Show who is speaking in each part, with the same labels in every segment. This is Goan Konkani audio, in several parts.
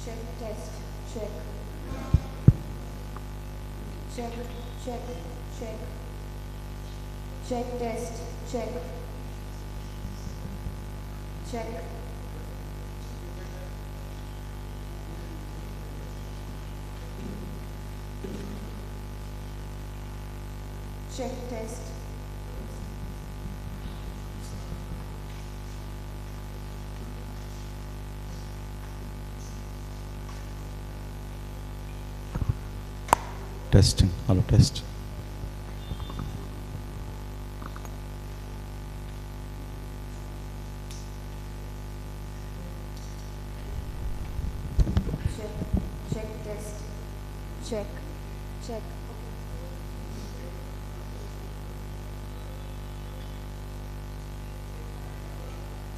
Speaker 1: Check, test, check. Check, check, check. Check, test, check. Check. Check, test.
Speaker 2: Testing, hello, test.
Speaker 1: Check, check, test. Check, check.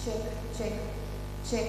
Speaker 1: Check, check, check.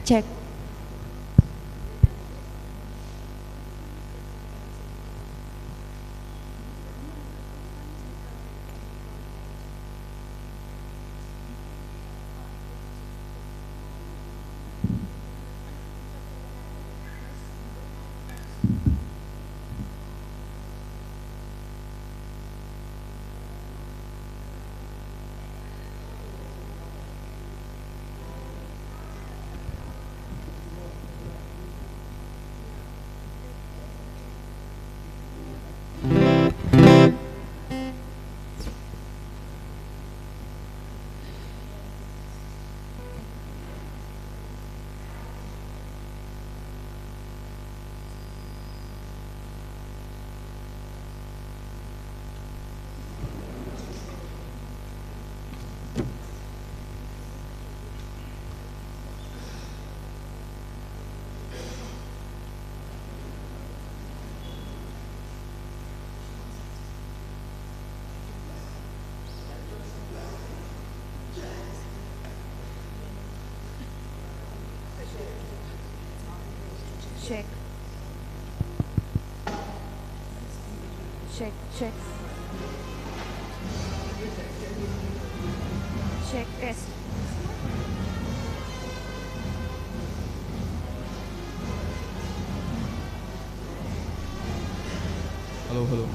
Speaker 3: Check.
Speaker 1: Check. Check, check. Check, test.
Speaker 2: Hello, hello.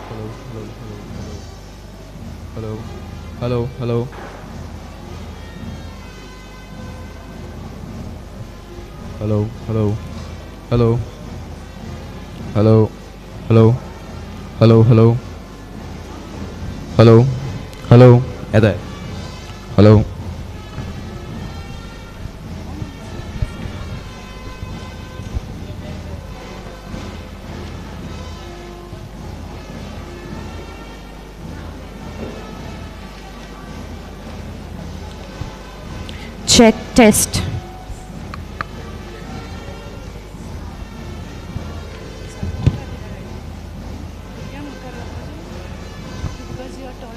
Speaker 2: Hello, hello, hello, hello. Hello, hello, hello. Hello, hello, hello, hello, hello, hello, hello, hello, hello, Ede. Hello.
Speaker 3: Check, test.
Speaker 4: Because you are tall.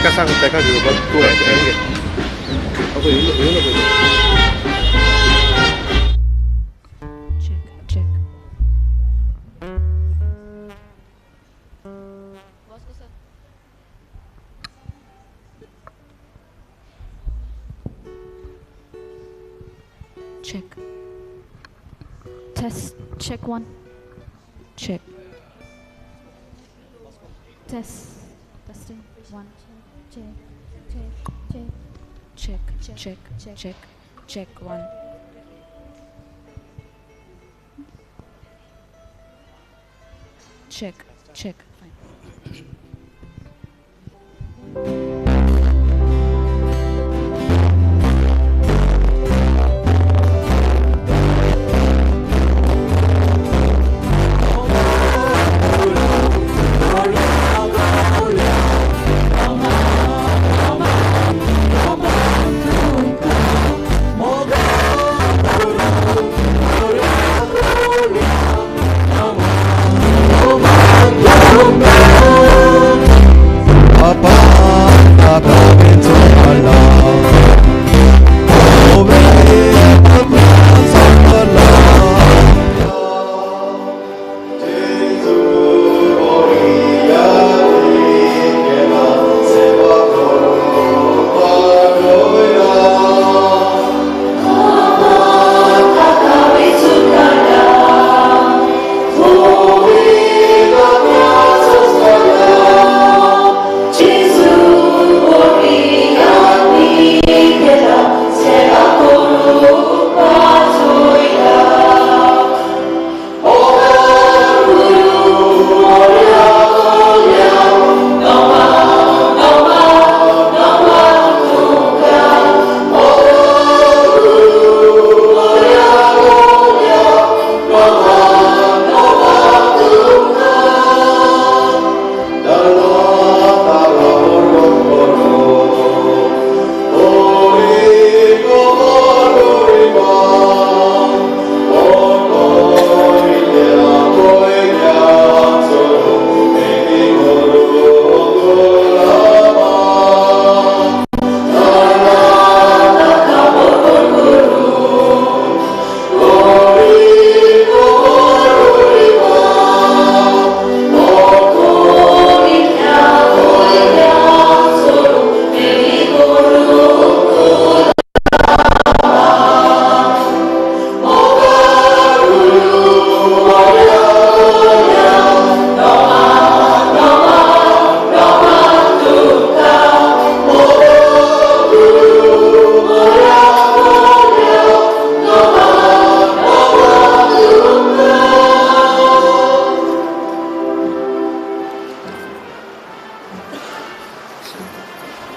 Speaker 5: तेका सांग, तेका घेवपाक तूं घे. अगो येवन येवन पळय.
Speaker 3: Check, check. Check. Test. Check one. Check. Test. Testing. One.
Speaker 1: Check, check, check.
Speaker 3: Check. Check. Check. Check one. Check. Check. Fine.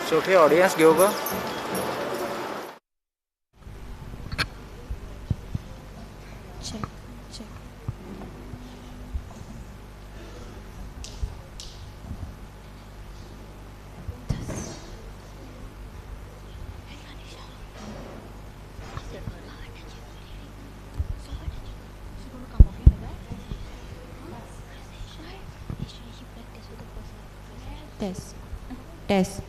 Speaker 6: Sophie audience घेऊ गं.
Speaker 1: Check, check. Test.
Speaker 3: Test. Test.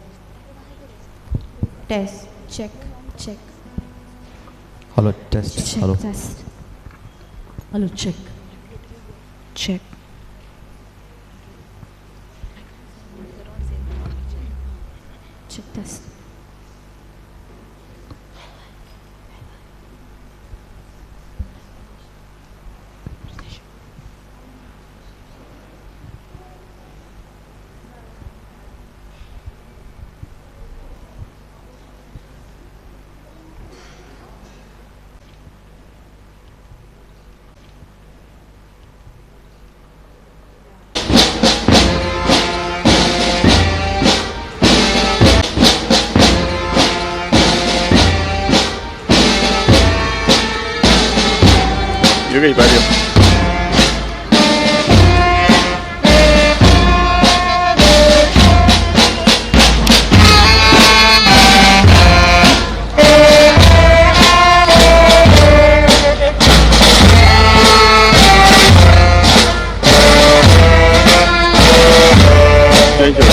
Speaker 3: Test.
Speaker 1: Check, check.
Speaker 2: Hello test.
Speaker 1: Check,
Speaker 2: hello.
Speaker 1: test.
Speaker 4: Hello, check.
Speaker 3: Check.
Speaker 1: Check, test.
Speaker 5: Yogesh भायर यो. Thank you.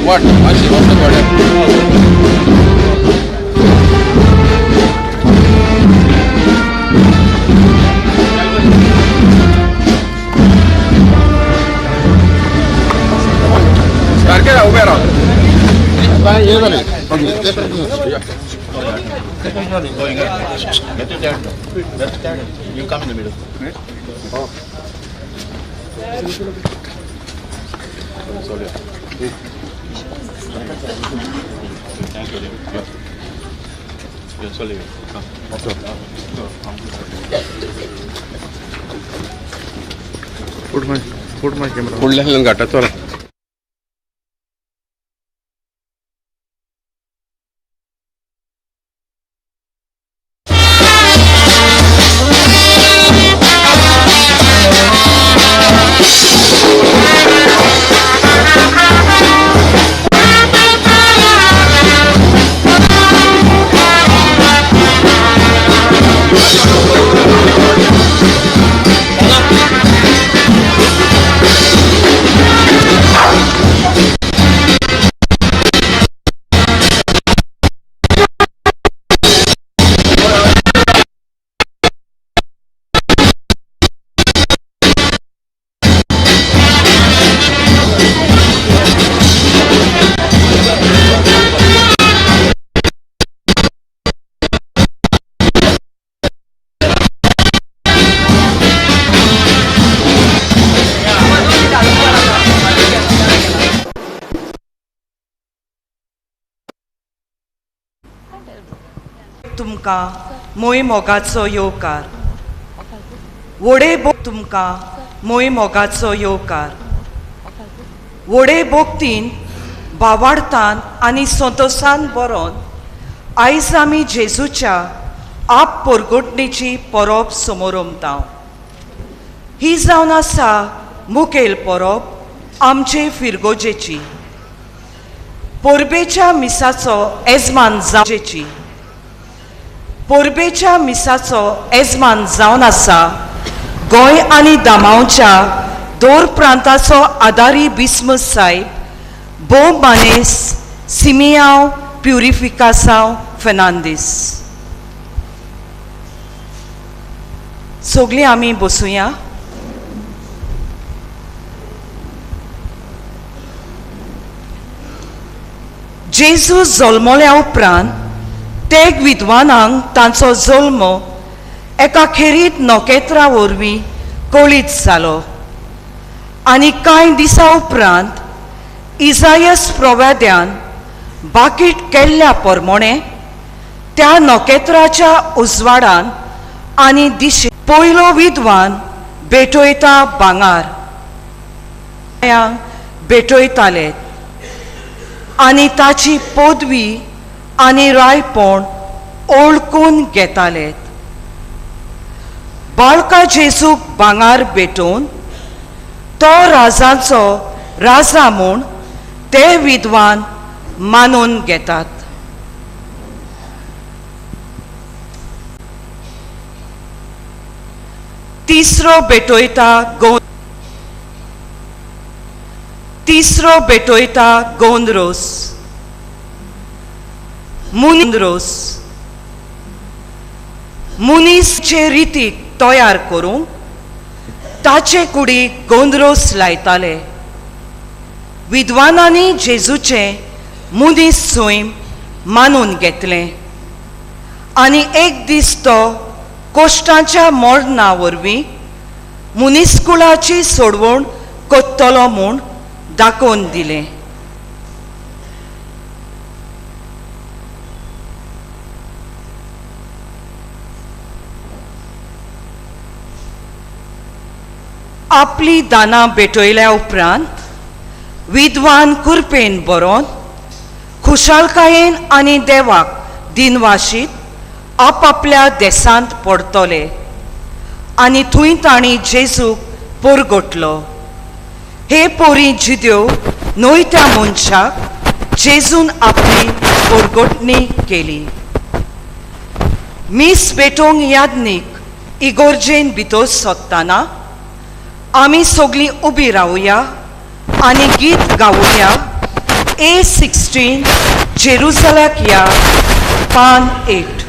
Speaker 2: वाट मातशी वचत वाड्यार. सारकें राव, उबें राव.
Speaker 7: You come in the middle. Sorry. Thank you. Yeah. Yeah, sorry. Come. फुडल्यान घाटाचो.
Speaker 8: तुमकां मोय मोगाचो येवकार. वडे तुमकां मोय मोगाचो येवकार. वडे भोक्तीन बावाडतान आनी संतोसान बरोवन आयज आमी जेजूच्या आप पोरगोटणेची परब समोरमता. ही जावन आसा मुखेल परब आमचे फिरगोजेची. परबेच्या मिसाचो येजमान जावची. परबेच्या मिसाचो येजमान जावन आसा गोंय आनी दामांवच्या दोर प्रांताचो आदारी बिस्म साहेब भोव मानेस सिमियांव प्युरिफिकासांव फेर्नांदीस. सगळीं आमी बसुया. जेजू जल्मल्या उपरांत तेग विद्वानांक तांचो जल्म एका खेरीत नखेत्रा वरवीं कळीत जालो आनी कांय दिसां उपरांत इजायस प्रवाद्यान बाकीट केल्ल्या परमोणें त्या नखेत्राच्या उजवाडान आनी दिशे पयलो विद्वान भेटयता भांगार भेटयताले आनी ताची पदवी आनी रायपण ओळखून घेताले. बाळका जेजूक भांगार भेटोवन तो राजाचो राजा म्हूण ते विद्वान मानून घेतात. तिसरो भेटयता गो तिसरो भेटयता गोंद्रोस मुनिंद्रोस मुनीसचे रितीक तयार करूंक ताचे कुडीक गोंद्रोस लायताले. विद्वानांनी जेजूचें मुनीस सैम मानून घेतलें आनी एक दीस तो कोश्टांच्या मरणा वरवीं मुनीसकुळाची सोडवण कोत्तलो म्हूण दाखोवन दिलें. आपली दानां भेटयल्या उपरांत विद्वान कुरपेन बरोवन खुशालकायेन आनी देवाक दिनवाशीत आपापल्या देसांत पडतले आनी थंय तांणी जेजूक पोरगोटलो. हे पोरी जिद्यो न्हय त्या मनशाक जेजून आपली पोरगोटणी केली. मीस भेटोवंक यादनीक इगोर्जेन भितर सोदतना आमी सगळीं उबी रावया आनी गीत गावया. A16 जेरुसलाक या, पान 8.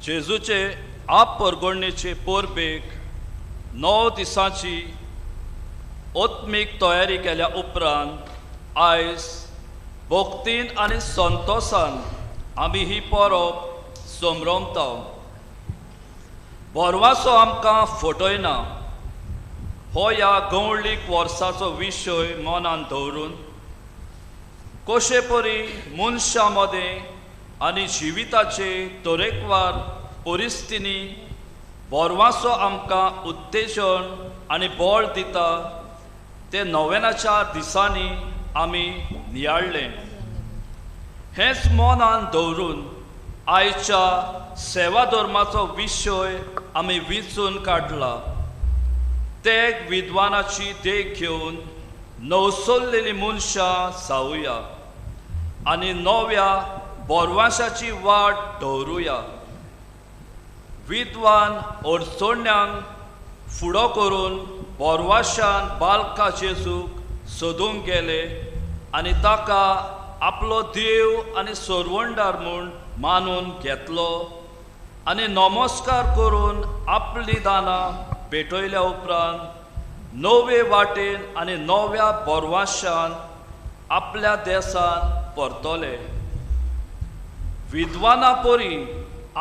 Speaker 9: जेजूचे आप परगणेचे परबेक 9 दिसांची आत्मीक तयारी केल्या उपरांत आयज भक्तीन आनी संतोसान आमी ही परब समरमता. बोरवासो आमकां फटयना हो ह्या गवळीक वर्साचो विशय मनान दवरून कशे परी मनशां मदें आनी जिविताचे तरेकवार परिस्थितींनी बोरवासो आमकां उत्तेजन आनी बळ दिता ते नोवेनाच्या दिसांनी आमी नियाळ्ळें. हेंच मनान दवरून आयच्या सेवा धर्माचो विशय आमी विंचून काडला. ते विद्वानाची देख घेवन नवसरलेली मनशां जावया आनी नव्या बोरवाशाची वाट दवरुया. विद्वान अडचण्यांक फुडो करून बोरवाशान बालका जेजूक सोदूंक गेले आनी ताका आपलो देव आनी सरवंडार म्हूण मानून घेतलो आनी नमस्कार करून आपली दानां भेटयल्या उपरांत नवे वाटेन आनी नव्या बोरवाशान आपल्या देसान परतले. विद्वाना परी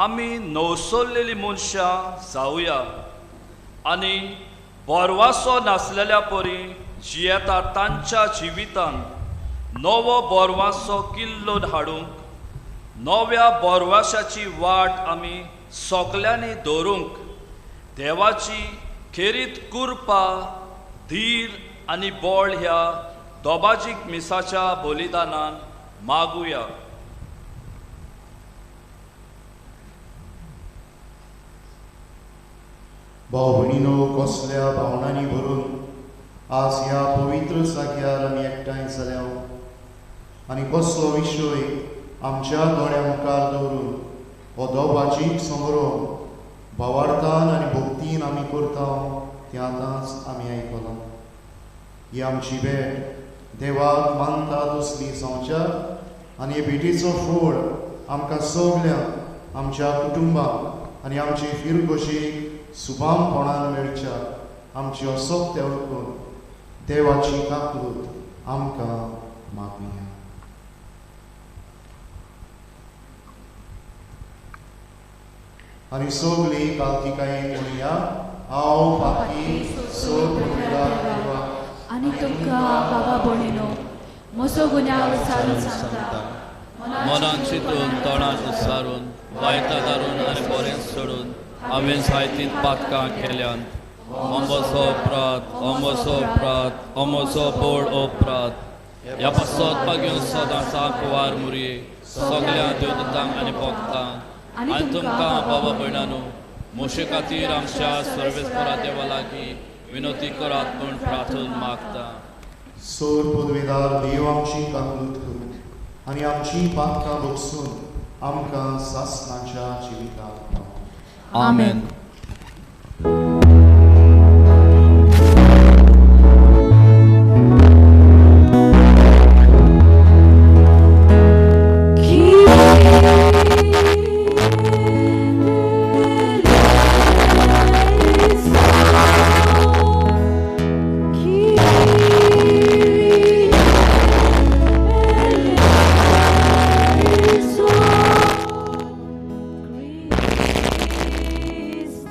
Speaker 9: आमी नवसरलेली मनशां जावया आनी बोरवासो नासलेल्या परी जियेता तांच्या जिवितान नवो बोरवासो किल्लोन हाडूंक नव्या बोरवाशाची वाट आमी सगल्यांनी दवरूंक देवाची खेरीत कृपा धीर आनी बळ ह्या दोबाजीक मिसाच्या बलिदानान मागुया.
Speaker 10: भाव भयणीनो, कसल्या भावनांनी भरून आज ह्या पवित्र जाग्यार आमी एकठांय जाल्या आनी कसलो विशय आमच्या दोळ्या मुखार दवरून हो दोबाजीक समरोम भावार्थान आनी भक्तीन आमी करता तें आतांच आमी आयकलां. ही आमची भेट देवाक मानता तसली जावच्या आनी हे भेटीचो फळ आमकां सगल्यांक, आमच्या कुटुंबाक आनी आमचे फिरगोशीक सुबामपणान मेळच्या आमची असोक्त वळखून देवाची काकूत आमकां मागुया. आनी सगली कालतिकायेन म्हणया, हांव पापी सोद देवा
Speaker 4: आनी तुमकां बाबा भयणीनो म्हजो गुन्यांव विचारून सांगता.
Speaker 9: मनान चिंतून तोंडान उच्चारून वायटां धारून आनी बरें सोडून हांवें जायतीं पातकां केल्यांत. अमोसो अपराध, अमोसो अपराध, अमोसो बोड अपराध. ह्या पासत मागीर सदांचा कुवार मुरये सगल्या देवदूतांक आनी भक्तांक आनी तुमकां बाबा भयणानो मोशे खातीर आमच्या सर्वेस्परा देवा लागीं विनोती करात म्हूण प्रार्थना मागता.
Speaker 10: सोर पदवेदार देव आमची काकूत करूं आनी आमची पातकां भोगसून आमकां सासणाच्या जिविताक पावोवं.
Speaker 9: आमेन.
Speaker 4: Grace.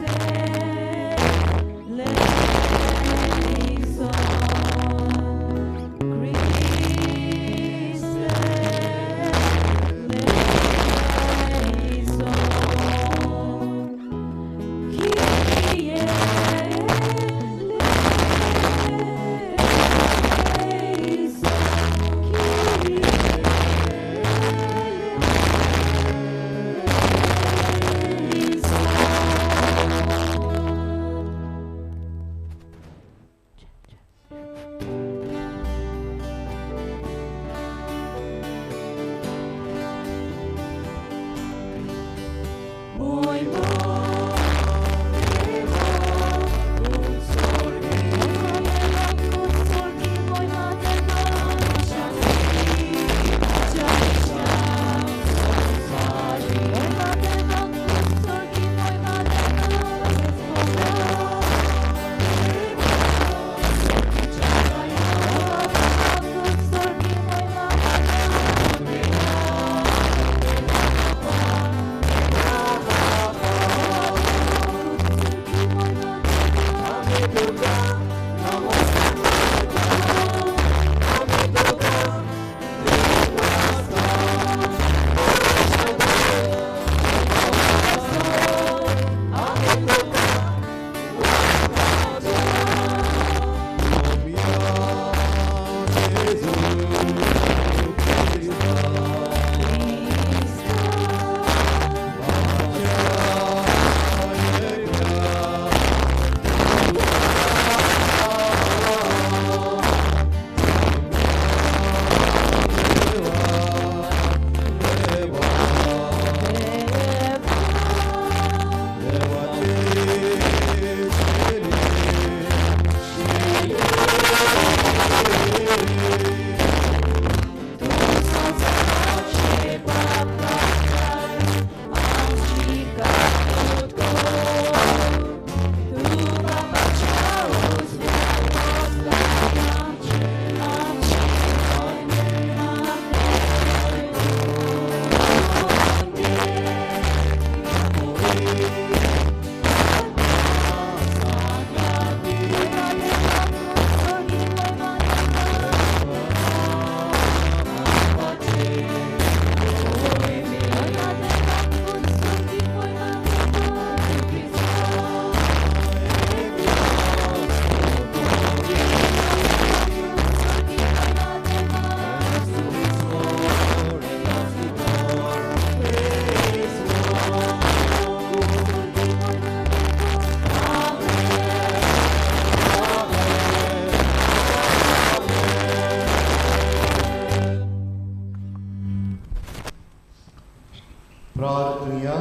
Speaker 10: प्रार्थुया.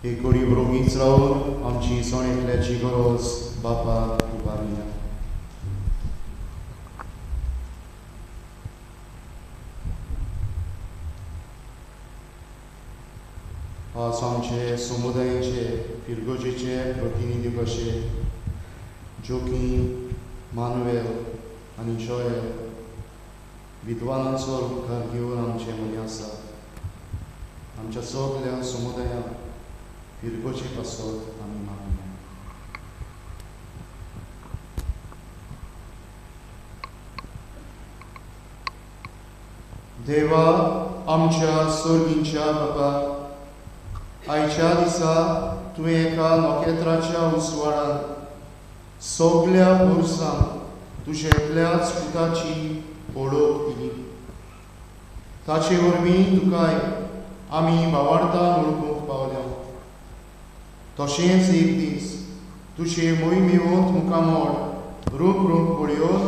Speaker 10: एक घडी रोगीच रावन आमची सणेकल्याची गरज बापाक उबारुया. आज आमचे समुदायाचे फिरगोजेचे प्रतिनिधी कशे जोकी मानुएल आनी जॉयल विद्वानांचो उपकार घेवन आमचे मदीं आसा. आमच्या सगल्या समुदायांक फिरगोजे पासत आमी मागया. देवा आमच्या सर्गींच्या बापा, आयच्या दिसा तुवें एका नखेत्राच्या उजवाडान सगल्या पुरसांक तुज्या एकल्याच पुताची वळख दिली. ताचे वरवीं तुकाय आमी भावार्थान वळखूंक पावल्या. तशेंच एक दीस तुजे मोहिमेवंत मुखामळ रूप रूप पळयोवन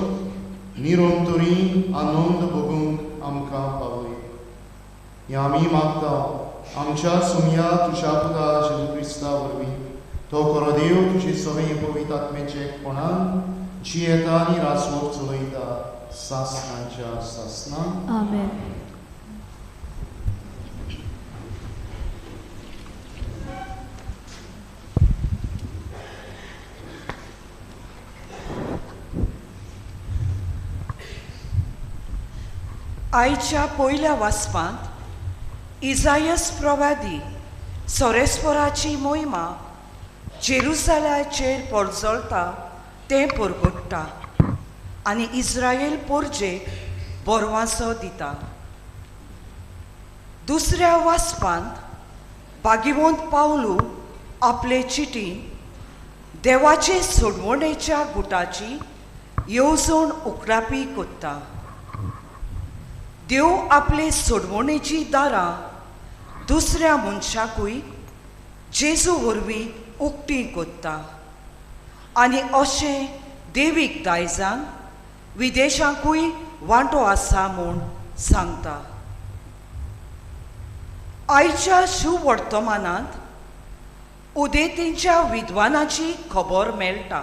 Speaker 10: निरंतरी आनंद भोगूंक आमकां पावय. हें आमी मागता आमच्या सुमया तुज्या पुता जेजू क्रिस्ता वरवीं. तो खरो देव तुजे सगळे पवित्र आत्म्याचे एकपणान जियेता आनी राजवट चलयता सासनाच्या सासना.
Speaker 4: आमेन.
Speaker 8: आयच्या पयल्या वाचपांत इजायस प्रवादी सोरेस्वराची मोहिमा जेरुसलाचेर परजळटा तें परगट्टा आनी इस्रायल पोरजेक बोरवांसो दिता. दुसऱ्या वाचपांत भागिवंत पावलू आपले चिटीन देवाचे सोडवणेच्या गुटाची येवजण उकडापी कोत्ता. देव आपले सोडवणेची दारां दुसऱ्या मनशाकूय जेजू वरवीं उक्ती कोत्ता आनी अशें देवीक दायजान विदेशांकूय वांटो आसा म्हूण सांगता. आयच्या शुवर्तमानांत उदेंतेच्या विद्वानाची खबर मेळटा.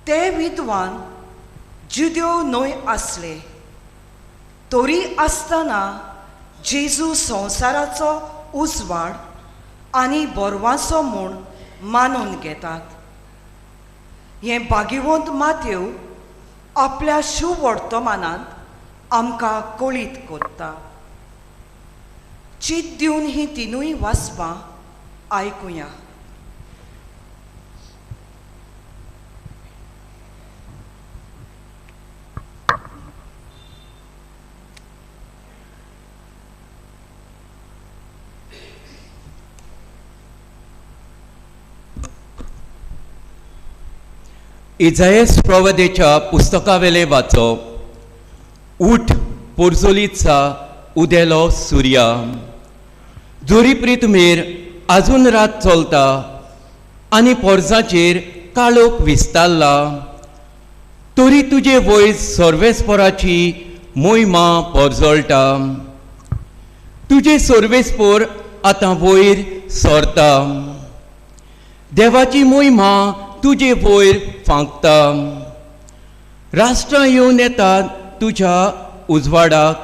Speaker 8: ते विद्वान जुदेव न्हय आसले तरी आसतना जेजू संवसाराचो उजवाड आनी बोरवांसो म्हूण मानून घेतात. हें भागिवंत मातेव आपल्या शुवर्तमानांत आमकां कळीत करता. चीत दिवन ही तिनूय वाचपां आयकुया.
Speaker 11: इजायस प्रवदेच्या पुस्तकावेले वाचप. उठ पोरजोलीचा उदेलो सुर्या, जोरी प्रितमेर आजून रात चलता आनी पोरजाचेर काळोख विस्तारला, तरी तुजे वयर सर्वेस्पराची मोहिमा पोरजळटा. तुजे सर्वेस्पोर आतां वयर सरता, देवाची मोहिमा तुजे वयर फांकता. राष्ट्रां येवन येतात तुज्या उजवाडाक,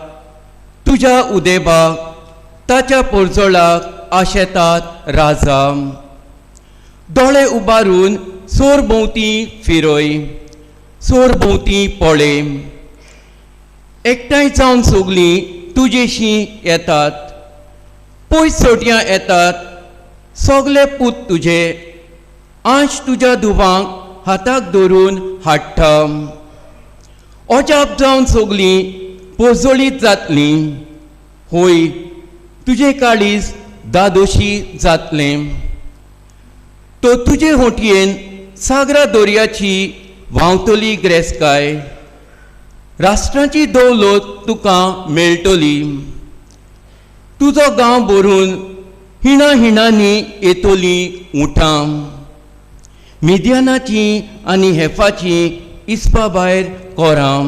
Speaker 11: तुज्या उदेबाक, ताच्या पोरजोळाक आशेतात राजा. दोळे उबारून सोर भोंवती फिरय, सोर भोंवती पळय. एकठांय जावन सगलीं तुजेशी येतात, पयस सोटयां येतात सगले पूत तुजे. आंश तुज्या दुवांक हाताक धरून हाडटा. अजाप जावन सगलीं पोजोळीत जातलीं, होय तुजें काळीज दादोशी जातलें. तो तुजे होंटयेन सागरा दर्याची व्हांवतली ग्रेसकाय, राष्ट्रांची दौलत तुका मेळटली. तुजो गांव भरून हिणा हिणांनी येतली उठां. मिद्यानाची आनी हेफाची इस्पा भायर कोरां.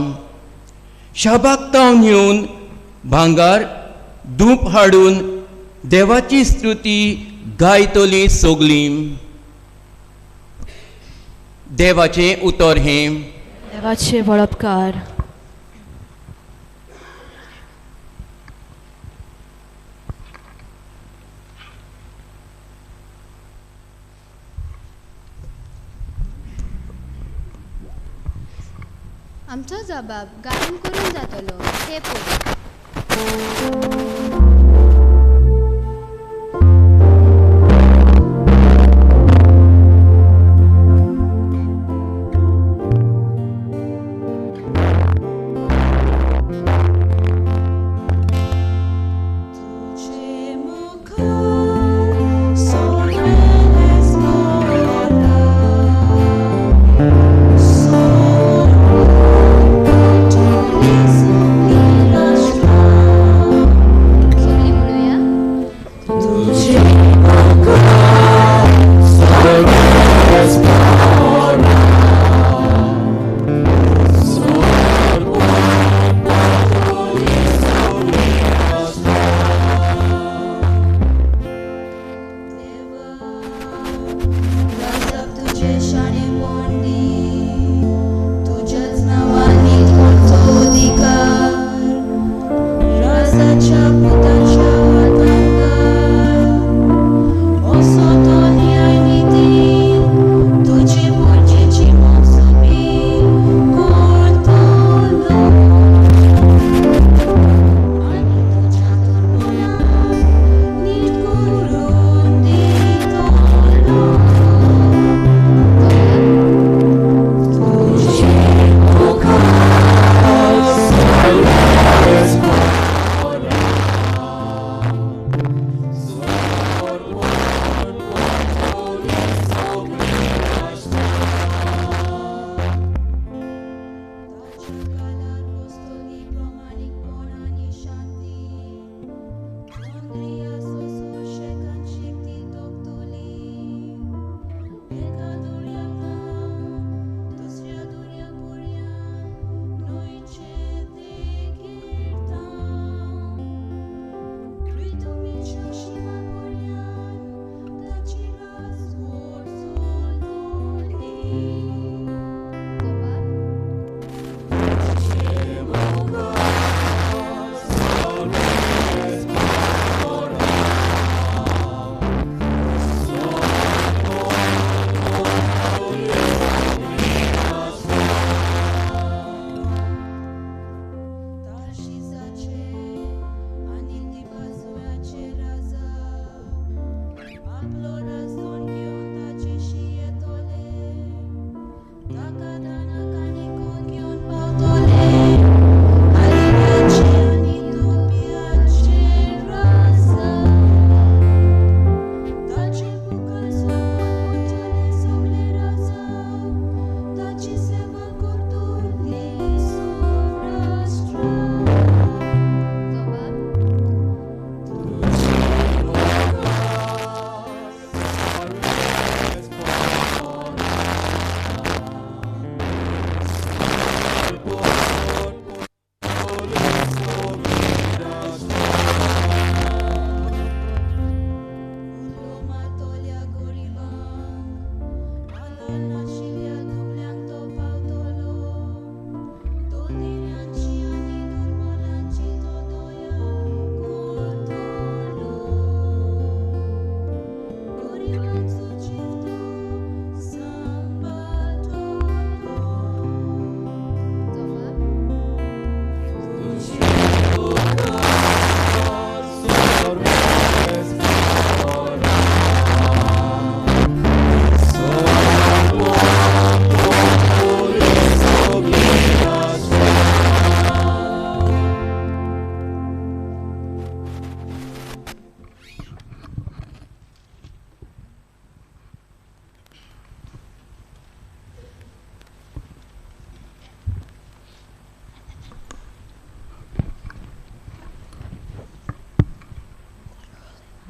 Speaker 11: शाबाक तावन येवन भांगार धूप हाडून देवाची स्तुती गायतली सगळीं. देवाचें उतर हें.
Speaker 4: देवाचे वळपकार.
Speaker 1: आमचो जबाब गायन करून जातलो ते पळय.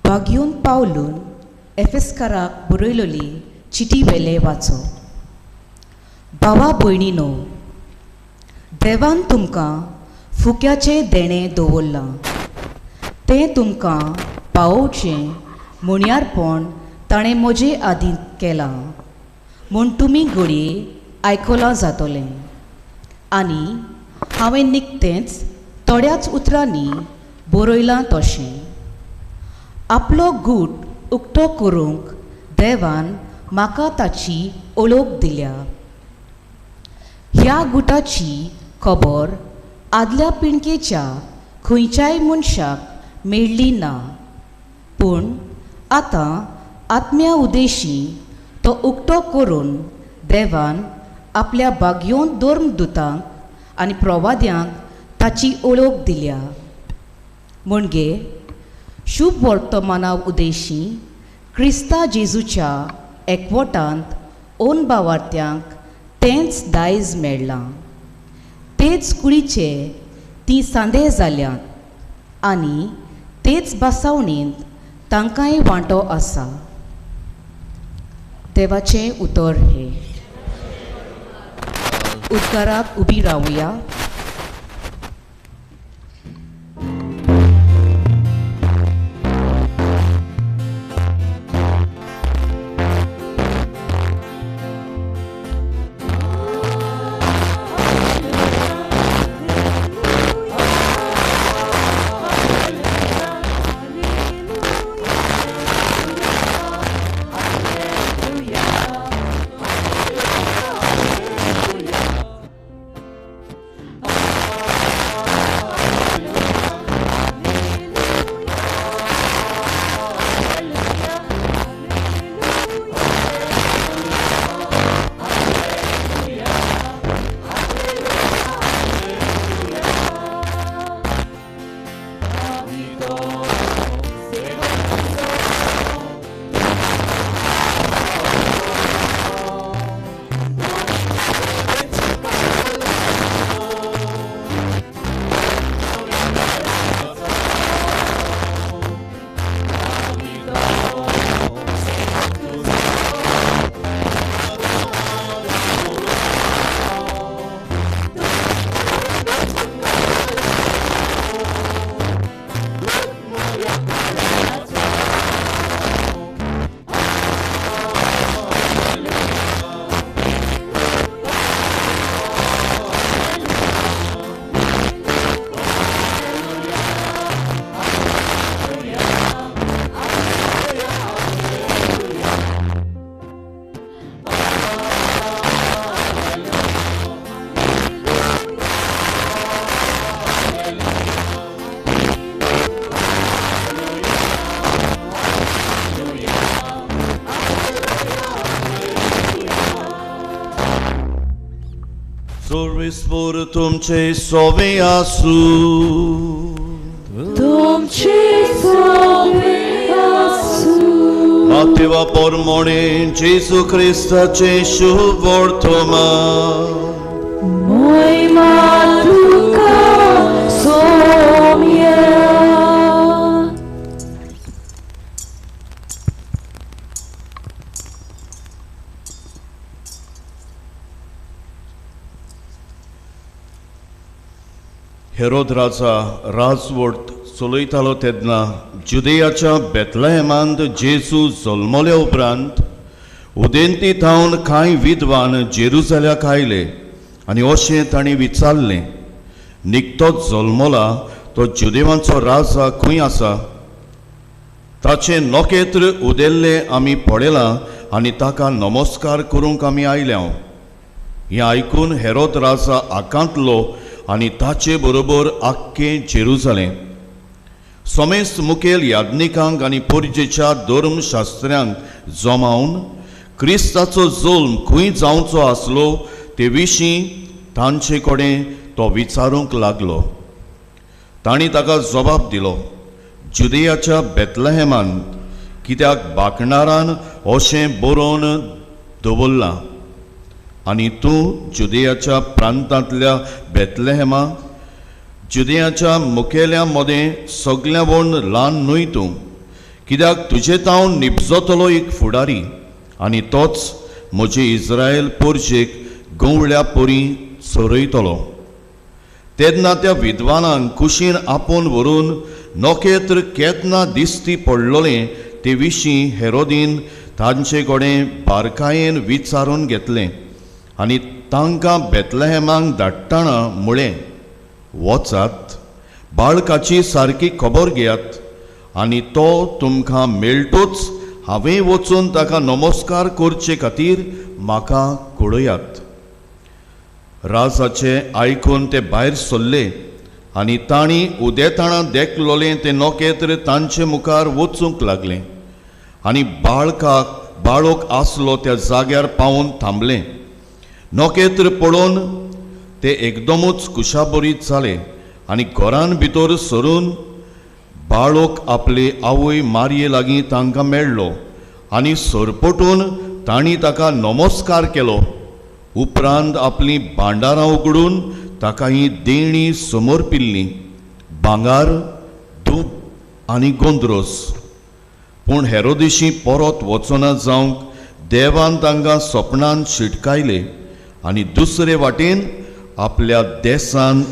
Speaker 8: बागयोन पावलून एफेस्काराक बरयलोली चिटी वेले वाचो. भावा भयणीनो, देवान तुमकां
Speaker 12: फुक्याचें देणें दवरलां तें तुमकां पावोवचें म्हणयारपण ताणें म्हजे आदीं केलां म्हूण तुमी घडये आयकलां जातलें. आनी हांवें निकतेंच थोड्याच उतरांनी बरयलां तशें आपलो गूट उक्तो करूंक देवान म्हाका ताची ओळख दिल्या. ह्या गुटाची खबर आदल्या पिणकेच्या खंयच्याय मनशाक मेळ्ळी ना, पूण आतां आत्म्या उदेशी तो उक्तो करून देवान आपल्या भाग्योन धर्मदुतांक आनी प्रवाद्यांक ताची ओळख दिल्या. म्हणजे शुभ वर्तमाना उदेशी क्रिस्ता जेजूच्या एकवटांत ओन बावार्थ्यांक तेंच दायज मेळ्ळां. तेच कुडीचे ती सांदे जाल्यात आनी तेच बसावणेंत तांकांय वांटो आसा. देवाचें उतर हें. उदकाराक उबी रावया.
Speaker 13: सर्वेस्पर तुमचे सोवे आसू.
Speaker 4: तुमचे सोवे आसू.
Speaker 13: मातेवा परमोणे जेजू क्रिस्ताचे शुभ वर्तमान.
Speaker 4: मोहिमा तुका सोम्या.
Speaker 13: हेरोद राजा राजवट चलयतालो तेन्ना जुदेयाच्या बेतलहेमांत जेजू जल्मले उपरांत उदेंती थावन कांय विद्वान जेरुजाल्याक आयले आनी अशें तांणी विचारलें, निकतोच जल्मला तो जुदेवांचो राजा खंय आसा? ताचें नखेत्र उदेल्लें आमी पळयलां आनी ताका नमस्कार करूंक आमी आयल्या. हें आयकून हेरोद राजा आकांतलो आनी ताचे बरोबर आख्खें जेरुजालें. समेस्त मुखेल याज्ञिकांक आनी पोरजेच्या धर्मशास्त्र्यांक जमावन क्रिस्ताचो जल्म खंय जावचो आसलो ते विशीं तांचे कडेन तो विचारूंक लागलो. तांणी ताका जबाब दिलो, जुदेयाच्या बेतलहेमान, कित्याक बाकणारान अशें बरोवन दवरलां, आनी तूं जुदेयाच्या प्रांतांतल्या बेतलहेमा, जुदेयाच्या मुखेल्या मदें सगल्या वण ल्हान न्हय तूं, कित्याक तुजे तावन निपजतलो एक फुडारी आनी तोच म्हजे इस्रायल पोरजेक गवळ्या परी चरयतलो. तेन्ना त्या विद्वानांक कुशीन आपोवन व्हरून नखेत्र केन्ना दिसती पडलोलें ते विशीं हेरोदीन तांचे कडेन बारकायेन विचारून घेतलें आनी तांकां बेतलहेमाक धाडटना म्हळें, वचात, बाळकाची सारकी खबर घेयात आनी तो तुमकां मेळटोच हांवें वचून ताका नमस्कार करचे खातीर म्हाका कळयात. राजाचें आयकून ते भायर सरले आनी तांणी उदेताणा देखलोलें तें नखेत्र तांचे मुखार वचूंक लागलें आनी बाळकाक बाळोक आसलो त्या जाग्यार पावून थांबलें. नखेत्र पळोवन ते एकदमूच कुशाबरीत जाले आनी घरान भितर सरून बाळोक आपले आवय मारये लागीं तांकां मेळ्ळो आनी सरपटून तांणी ताका नमस्कार केलो. उपरांत आपलीं भांडारां उगडून ताका ही देणी समर्पिल्लीं, भांगर, धूप आनी गोंद्रोस. पूण हेरोदिशी परत वचना जावंक देवान तांकां सपनान शिटकायले आनी दुसरे वाटेन आपल्या देशांत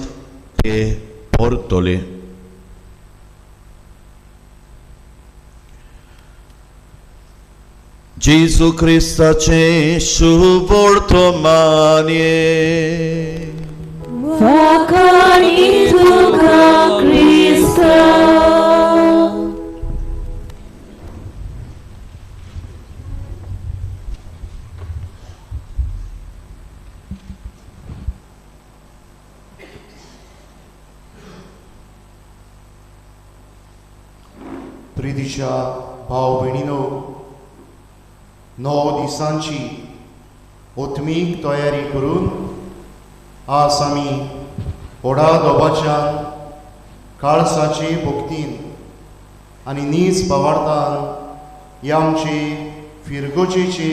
Speaker 13: ते परतले. जेजू क्रिस्ताचें शुभवर्तमाने.
Speaker 4: वाखाणी तुका क्रिस्ता.
Speaker 10: प्रितीच्या भाव भयणीनो, 9 दिसांची ओत्मीक तयारी करून आज आमी व्हडा दोबाच्यान काळसाचे भक्तीन आनी नीज भावार्थान ह्या आमचे फिरगोजेचे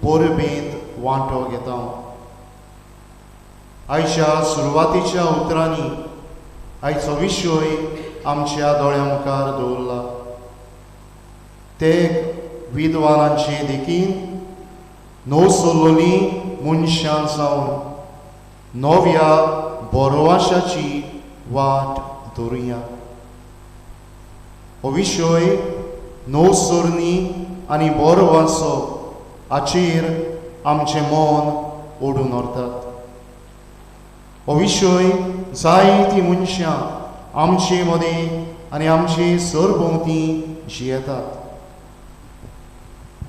Speaker 10: परबेंत वांटो घेता. आयच्या सुरवातेच्या उतरांनी आयचो विशय आमच्या दोळ्यां मुखार दवरला. ते विद्वानांचे देखीन नवसोलोली मनशां जावन नव्या बरोवाशाची वाट धरुया. हो विशय नवसरणी आनी बरोवासो हाचेर आमचें मन ओडून व्हरतात. हो विशय जायतीं मनशां आमचे मदें आनी आमचे सरभोंवती जियेतात.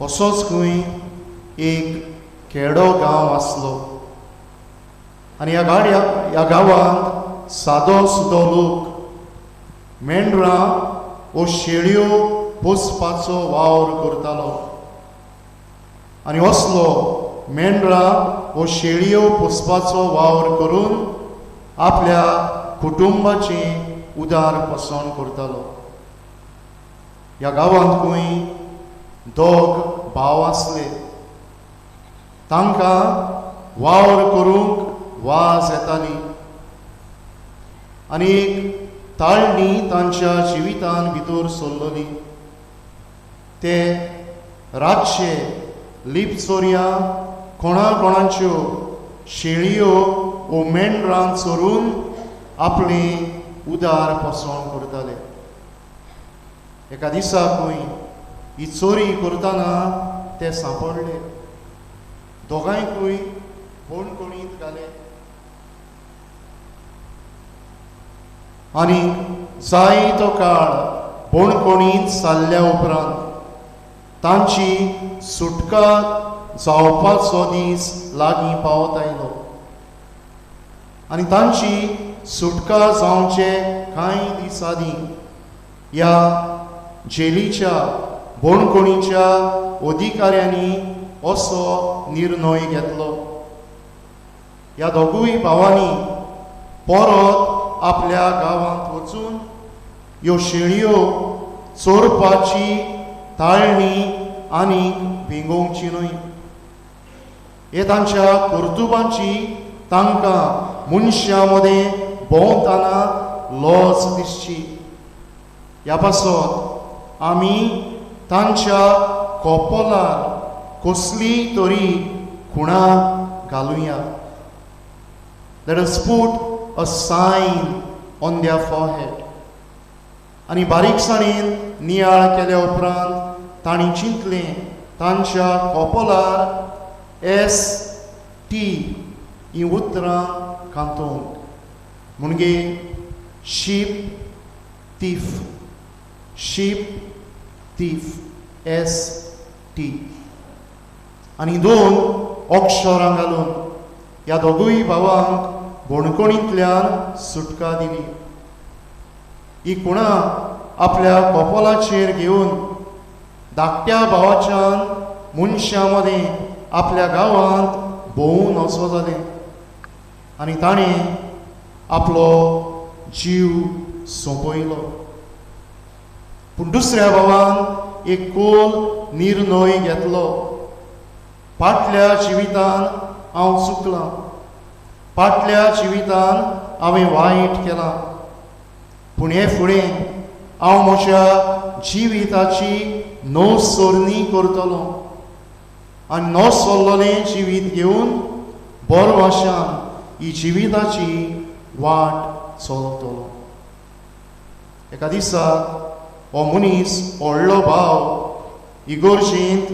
Speaker 10: असोच खंय एक खेडो गांव आसलो आनी ह्या गांवांत सादो सुदो लोक मेंढरां वो शेळयो पोसपाचो वावर करतालो आनी असलो मेंढरां वो शेळयो पोसपाचो वावर करून आपल्या कुटुंबाचें उदार पोसण करतालो. ह्या गांवांत खंय दोग भाव आसले. तांकां वावर करूंक वाज येताली आनी एक ताळणी तांच्या जिवितान भितर सरलोली. ते रातचे लिपचोरयां कोणा कोणाच्यो शेळयो वो मेंढरां चोरून आपलें उदार पोसण करताले. एका दिसा खंय ही चोरी करतना ते सांपडले. दोगांयकूय बणकोणींत घाले आनी जायतो काळ बणकोणींत सारल्या उपरांत तांची सुटका जावपाचो दीस लागीं पावत आयलो आनी तांची सुटका जावचे कांय दीस आदीं ह्या जेलीच्या बणकोणीच्या अधिकाऱ्यांनी असो निर्णय घेतलो. ह्या दोगूय भावांनी परत आपल्या गांवांत वचून ह्यो शेळयो चोरपाची ताळणी आनी भिंगोवची न्हय हे तांच्या कर्तुबांची तांकां मनशां मदें भोंवतना लज दिसची. ह्या पासत आमी तांच्या कोपोलार कसली तरी खुणा घालुया. Let us put a sign on their forehead. आनी बारीकसाणेन नियाळ केल्या उपरांत तांणी चिंतलें तांच्या कोपोलार एस टी ही उतरां कांतोवंक, म्हणजे sheep thief, sheep thief, S T. आनी दोन अक्षरां घालून ह्या दोगूय भावांक बणकोणींतल्यान सुटका दिली. ही खुणा आपल्या कोपोलाचेर घेवन धाकट्या भावाच्यान मनशां मदें आपल्या गांवांत भोंवून वचो जालें आनी ताणें आपलो जीव सोंपयलो. पूण दुसऱ्या भावान एक खोल निर्णय घेतलो, फाटल्या जिवितान हांव चुकलां, फाटल्या जिवितान हांवें वायट केलां, पूण हे फुडें हांव म्हज्या जिविताची नवसरणी करतलो आनी नवसरलेलें जिवीत घेवन बरो आशान ही जिविताची वाट चलतलो. एका दिसा हो मनीस व्हडलो भाव इगोर्जेंत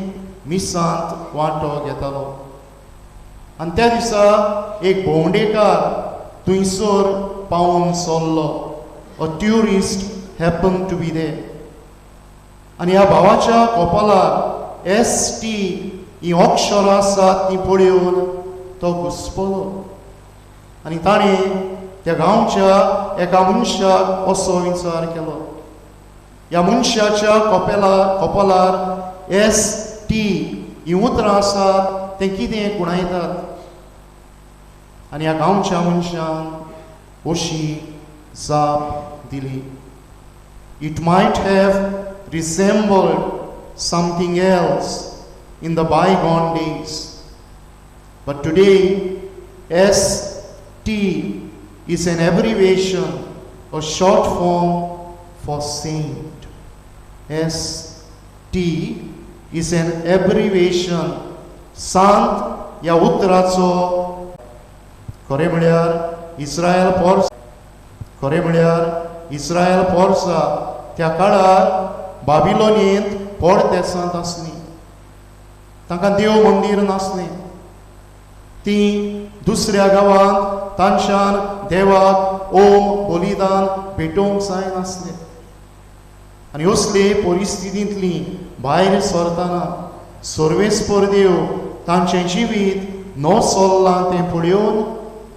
Speaker 10: मिसांत वांटो घेतालो आनी त्या दिसा एक भोंवडेकार थंयसर पावून सरलो. A tourist happen to be there. आनी ह्या भावाच्या कोपालार एस टी ही अक्षरां आसात ती पळोवन तो घुसपलो आनी ताणें त्या गांवच्या एका मनशाक असो विचार केलो, ह्या मनशाच्या कोपालार एस टी ही उतरां आसात तें कितें खुणायतात. आनी ह्या गांवच्या मनशान अशी जाप दिली, It might have resembled something else in the bygone days, but today ST is an abbreviation, a short form for saint. ST is an abbreviation. सांत ह्या उतराचो खरें म्हळ्यार इस्रायल पोर्स, खरें म्हळ्यार इस्रायल पोर्सा त्या काळार बाबिलोनींत परदेसांत आसलीं, तांकां देव मंदीर नासलें, तीं दुसऱ्या गांवांत तांच्यान देवाक ओम बलिदान भेटोवंक जायनासलें. आनी असले परिस्थितींतली भायर सरतना सर्वेस्पर देव तांचें जिवीत न सोल्लां तें पळोवन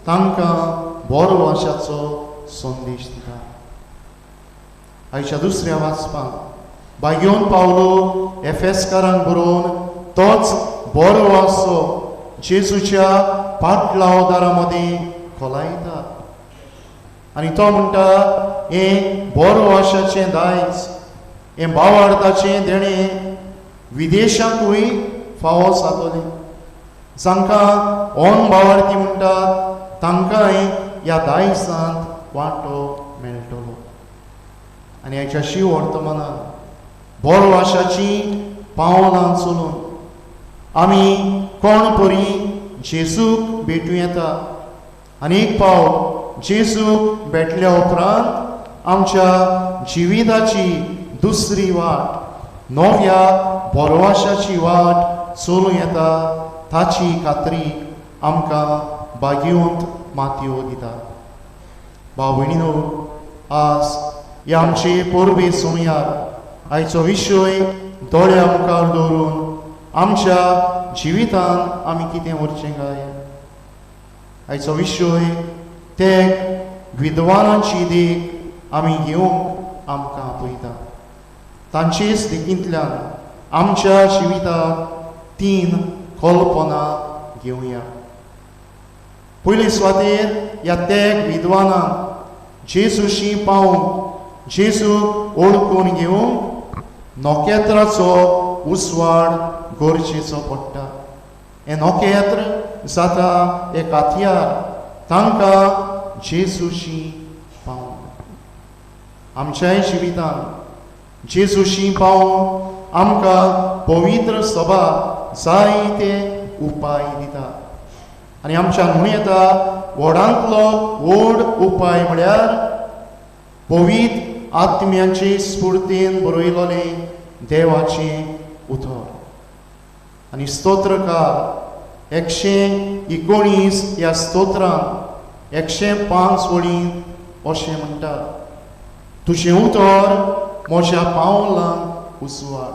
Speaker 10: तांकां बरो आशाचो संदेश दिता. आयच्या दुसऱ्या वाचपाक बागेवन पावलो एफेसकारांक बरोवन तोच बरो आसो जेजूच्या पाटलावदारा मदीं खोलायता आनी तो म्हणटा, हें बरो आशाचें दायज, हें भावार्थाचें देणें विदेशांतूय फावो जातलें. जांकां ऑन भावार्थी म्हणटात तांकांय ह्या दायजांत वांटो मेळटलो. आनी हाच्या शिव वर्तमानान बरो आशाची पावलां चलून आमी कोण परी जेजूक भेटूं येता आनी एक पावट जेजूक भेटल्या उपरांत आमच्या जिविताची दुसरी वाट, नव्या बोरवाशाची वाट चलूं येता ताची खात्री आमकां बागेवंत मातयो दिता. भाव भयणीनो, आज ह्या आमचे परबे सोमयार आयचो विशय दोळ्या मुखार दवरून आमच्या जिवितान आमी कितें उरचें काय? आयचो विशय ते विद्वानांची देख आमी घेवंक आमकां आपयता. तांचेच देखींतल्यान आमच्या जिविताक तीन कल्पना घेवया. पयले सुवातेर ह्या तेग विद्वानांक जेजूशी पावूंक, जेजूक ओळखून घेवंक नखेत्राचो उजवाड गरजेचो पडटा. हें नखेत्र जाता एक हत्यार तांकां जेजूशी पावूंक. आमच्याय जिवितान जेजूशी पावूंक आमकां पवित्र सभा जायते उपाय दिता. आनी आमच्यान म्हणूं येता व्हडांतलो व्हड उपाय म्हळ्यार पवित्र आत्म्याचे स्फुर्तीन बरयलोलें देवाचें उतर. आनी स्तोत्रकार 119 ह्या स्तोत्रांत 105 वळींत अशें म्हणटा, तुजें उतर म्हज्या पावलांक उजवाड.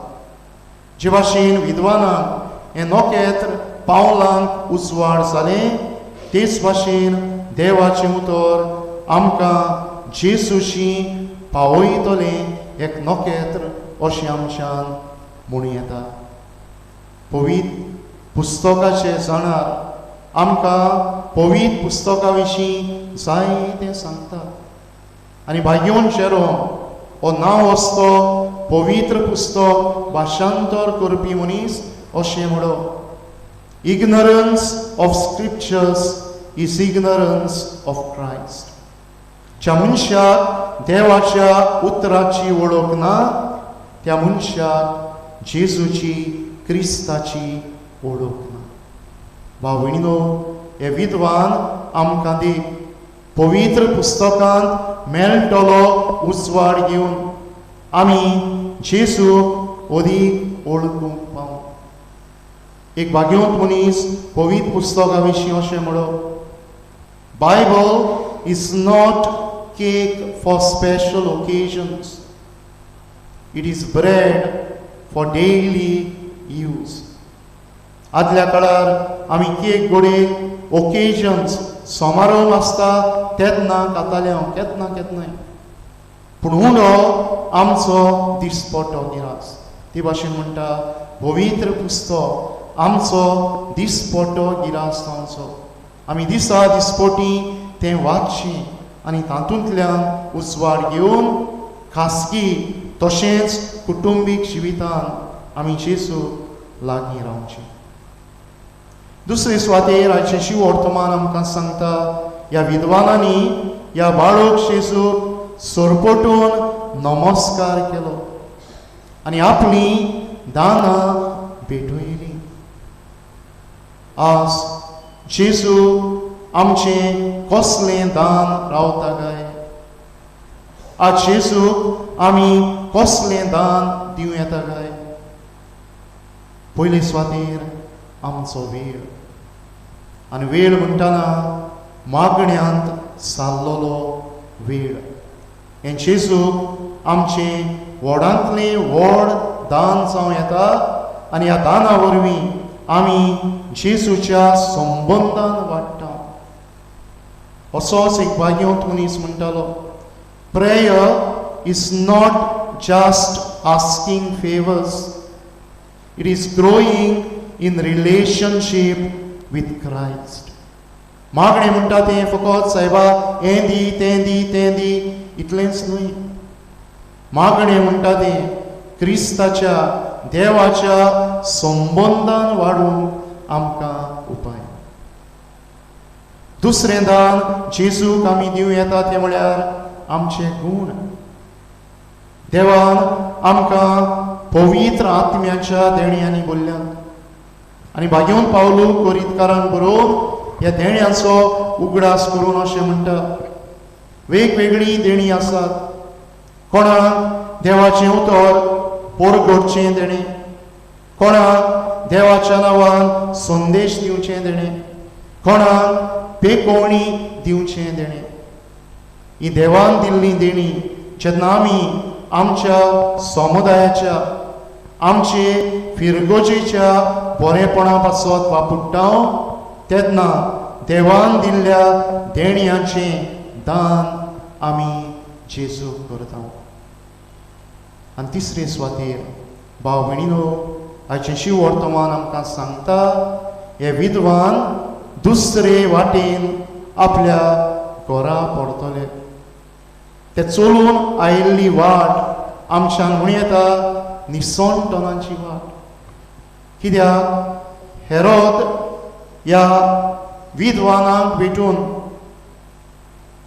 Speaker 10: जे भाशेन विद्वानांक हें नखेत्र पावलांक उजवाड जालें, तेच भाशेन देवाचें उतर आमकां जेजूशी पावयतलें एक नखेत्र अशें आमच्यान म्हणूं येता. पवित्र पुस्तकाचे जाणार आमकां पवित्र पुस्तका विशीं जायतें सांगता. आनी भाग्योन जेरोम हो नांव असतो पवित्र पुस्तक भाशांतर करपी मनीस अशें म्हणो, ignorance of scriptures is ignorance of Christ. ज्या मनशाक देवाच्या उतराची वळख ना त्या मनशाक जेजूची क्रिस्ताची वळख ना. भाव भयणीनो, हे विद्वान आमकां दी पवित्र पुस्तकांत मेळटलो उजवाड घेवन आमी जेजूक अदीक वळखूंक पावूं. एक भाग्यवंत मनीस पवित्र पुस्तका विशीं अशें म्हणो, Bible is not cake for special occasions, it is bread for daily use. आदल्या काळार आमी केक गोडे ओकेजन्स समारोह आसता तेन्ना खाताले हांव, केन्ना केन्नाय, पूण उंडो आमचो दिसपटो गिरास. ते भाशेन म्हणटा पवित्र पुस्तक आमचो दिसपटो गिरास आमचो. आमी दिसा दिसपटी तें वाचचें आनी तातूंतल्यान उजवाड घेवन खासगी तशेंच कुटुंबीक जिवितान आमी जेजू लागीं रावचें. दुसरे सुवातेर आयचें शिव वर्तमान आमकां सांगता, ह्या विद्वानांनी ह्या बाळक जेजूक सरपटून नमस्कार केलो आनी आपली दानां भेटयली. आज जेजू आमचें कसलें दान रावता काय? आज जेजूक आमी कसलें दान दिवं येता काय? पयले सुवातेर आमचो वेळ, आनी वेळ म्हणटना मागण्यांत सारलोलो वेळ. हें जेजूक आमचें व्हडांतलें व्हड दान जावं येता आनी ह्या दाना वरवीं आमी जेजूच्या संबंदान वाडटा. असोच एक भाग्यवंत मनीस म्हणटालो, prayer is not just asking favours, it is growing in relationship with Christ. मागणें म्हणटा तें फकत सायबा हें दी तें दी तें दी इतलेंच न्हय. मागणें म्हणटा तें क्रिस्ताच्या देवाच्या संबंदान वाडूंक आमकां उपाय. दुसरें दान जेजूक आमी दिवं येता तें म्हळ्यार आमचे गूण. देवान आमकां पवित्र आत्म्याच्या देण्यांनी बोल्ल्यात आनी भाग्यवंत पावलू कोरितकारान बरोवन ह्या देण्यांचो उगडास करून अशें म्हणटा, वेगवेगळीं देणीं आसात. कोणाक देवाचें उतर परगटचें देणें, कोणाक देवाच्या नांवान संदेश दिवचें देणें, कोणाक पेकोवणी दिवचें देणें. ही देवान दिल्ली देणी जेन्ना आमी आमच्या समुदायाच्या आमचे फिरगोजेच्या बरेपणा पासत वापरता तेन्ना देवान दिल्ल्या देण्यांचें दान आमी जेजूक करता. आनी तिसरे सुवातेर भाव भयणीनो, हाचें शिव वर्तमान आमकां सांगता, हे विद्वान दुसरे वाटेन आपल्या घरा परतले. ते चलून आयिल्ली वाट आमच्यान म्हणूं येता निसणटनाची वाट. कित्याक हेरोद ह्या विद्वानांक भेटून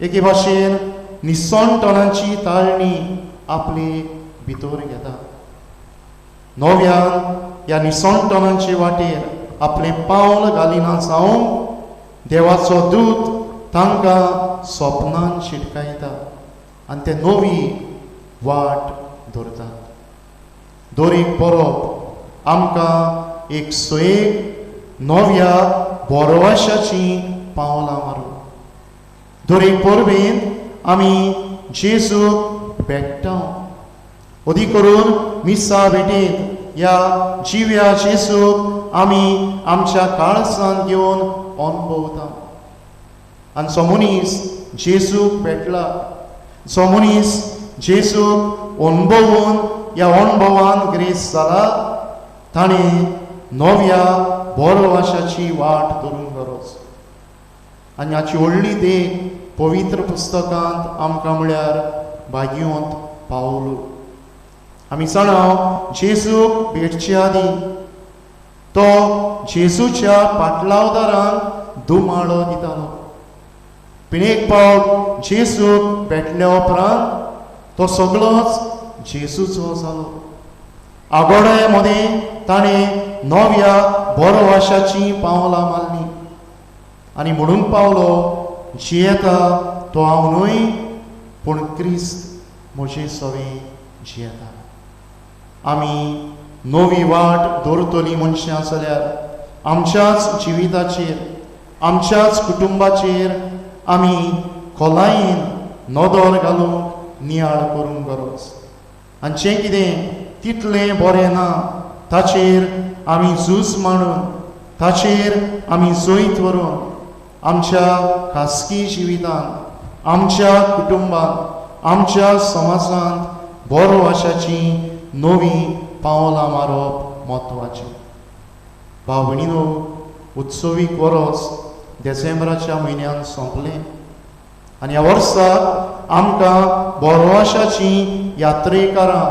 Speaker 10: एके भाशेन निसणटनाची ताळणी आपली भितर घेता. नव्यान ह्या निसणटनाचे वाटेर आपलें पावल घालिना जावंक देवाचो दूत तांकां सपनान शिटकायता आनी ते नवी वाट धरतात. दरेक परब आमकां एक सयेक नव्या बरवाशाची पावलां मारूं. दरेक परबेंत आमी जेजूक भेट्टा, अदीक करून मिसा भेटेंत ह्या जिव्या जेजूक आमी आमच्या काळजान घेवन अणभवता. आनी जो मनीस जेजूक भेटला, जो मनीस जेजूक अणभवून ह्या अणभवान ग्रेस जाला, ताणें नव्या बरवाशाची वाट धरूंक गरज. आनी हाची व्हडली देख पवित्र पुस्तकांत आमकां म्हळ्यार भाग्योंत पावलो. आमी जाणा जेजूक भेटचे आदीं तो जेजूच्या पाटलावदारांक दुमाळो दितालो. पूण एक पावट जेजूक भेटल्या उपरांत तो सगळोच जेजूचो जालो. आगोड्या मदें ताणें नव्या बरवाशाचीं पावलां मारलीं आनी म्हणूंक पावलो, जियेता तो हांव न्हय, पूण क्रिस्त म्हजे सवें जियेता. आमी नवी वाट दवरतलीं मनशां जाल्यार आमच्याच जिविताचेर, आमच्याच कुटुंबाचेर आमी खोलायेन नदर घालूंक नियाळ करूंक गरज. आनी जें कितें तितलें बरें ना ताचेर आमी झूज मांडून, ताचेर आमी जैत व्हरून आमच्या खासगी जिवितांत, आमच्या कुटुंबांत, आमच्या समाजांत बरो आशाची नवी पावलां मारप म्हत्वाचें. भाव भयणीनो, उत्सवीक वरोस डिसेंबराच्या म्हयन्यान सोंपलें आनी ह्या वर्साक आमकां बोरवाशाची यात्रेकारां,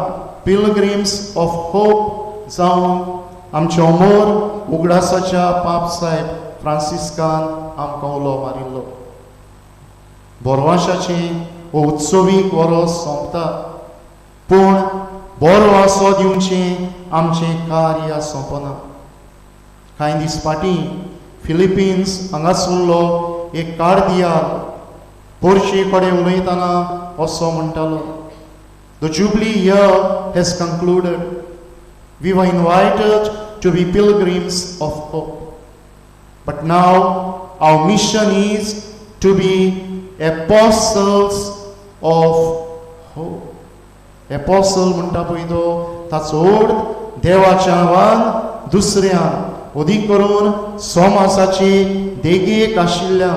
Speaker 10: पिलग्रिम्स ऑफ होप जावन आमच्या अमोर उगडासाच्या पाप साहेब फ्रांसिस्कान आमकां उलो मारिल्लो. बोरवाशाचें हो उत्सवीक वरोस सोंपता, पूण बरो आसो दिवचें आमचें कार्य सोंपना. कांय दीस फाटीं फिलिपिन्स हांगासरलो एक कार्दियाल पोरशे कडेन उलयतना असो म्हणटालो, The Jubilee year has concluded. We were invited to be pilgrims of hope. But now our mission is to be apostles of hope. Apostle म्हणटा पळय तो, ताचो अर्थ देवाच्या नांवान दुसऱ्यान, अदीक करून समाजाचे देगेक आशिल्ल्या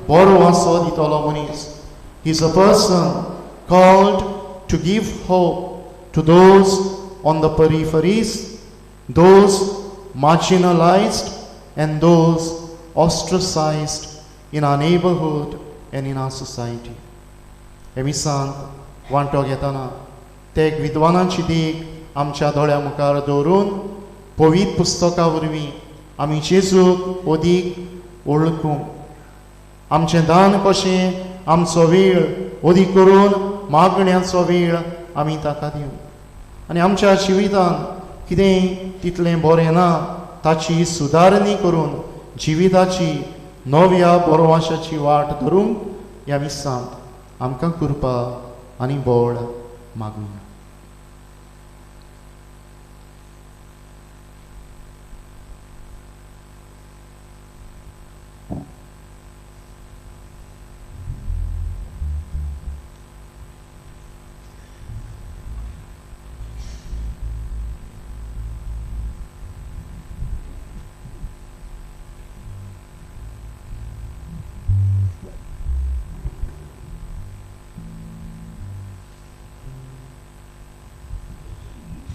Speaker 10: बरो आसो दितलो मनीस. He is a person called to give hope to those on the peripheries, those marginalized and those ostracized in our neighborhood and in our society. हे मिसांत वांटो घेतना ते एक विद्वानाची देख आमच्या दोळ्या मुखार दवरून पवित्र पुस्तका वरवीं आमी जेजूक अदीक वळखूंक, आमचें दान कशें, आमचो वेळ अदीक करून मागण्याचो वेळ आमी ताका दिवं आनी आमच्या जिवितांत कितेंय तितलें बरें ना ताची सुदारणी करून जिविताची नव्या बरवाशाची वाट धरूंक ह्या मिसांत आमकां कृपा आनी बळ मागुया.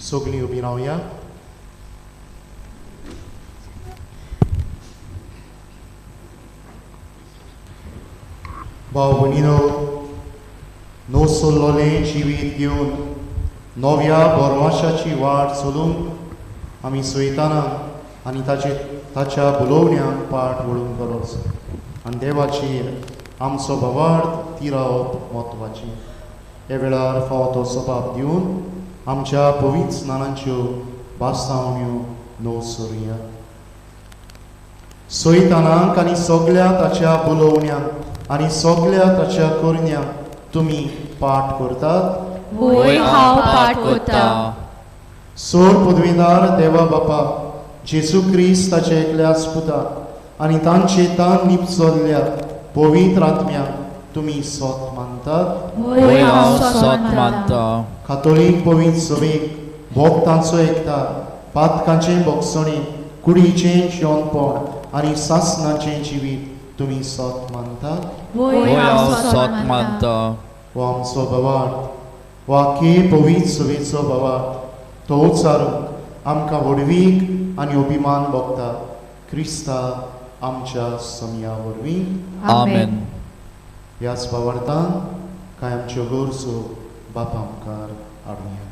Speaker 10: सगळीं उबी रावया. भाव भयणीनो, नवसरलोलें जिवीत घेवन नव्या बरवाशाची वाट चलूंक आमी सोयताना आनी ताच्या बोलोवण्याक पाठ वळूंक गरज आनी देवाचेर आमचो भावार्थ तिरावप म्हत्वाचें. ह्या वेळार फावो तो सबाब दिवन आमच्या पवित्र स्नानाच्यो भासावण्यो नव सरुया. सोयतानाक आनी सगळ्या ताच्या बोलोवण्यांक आनी सगळ्या ताच्या करण्यांक तुमी पाठ करतात?
Speaker 4: वय हांव पाठ करता.
Speaker 10: सोर पदवीदार देवा बापा जेजू क्रिस्त ताच्या एकल्याच पुताक आनी तांचे तान निपचल्ल्या पवित्र आत्म्याक तुमी सोत मानतात?
Speaker 9: वय हांव सोत मानता.
Speaker 10: कातोलीक पवित्र सभेक भोक्तांचो एकता, पातकांचें भोगसणें, कुडीचें जिवनपण आनी सासणाचें जिवीत तुमी सोत मानतात?
Speaker 9: वय हांव सोत मानता.
Speaker 10: हो आमचो भवार्थ, हो आखे पवित्र सभेचो भवार्थ तो उच्चारूंक आमकां व्हडवीक आनी अभिमान भोगता क्रिस्ता आमच्या समया वरवीं.
Speaker 9: आमेन.
Speaker 10: ह्याच भावार्थान कांय आमच्यो गरजो बापा मुखार हाडुया.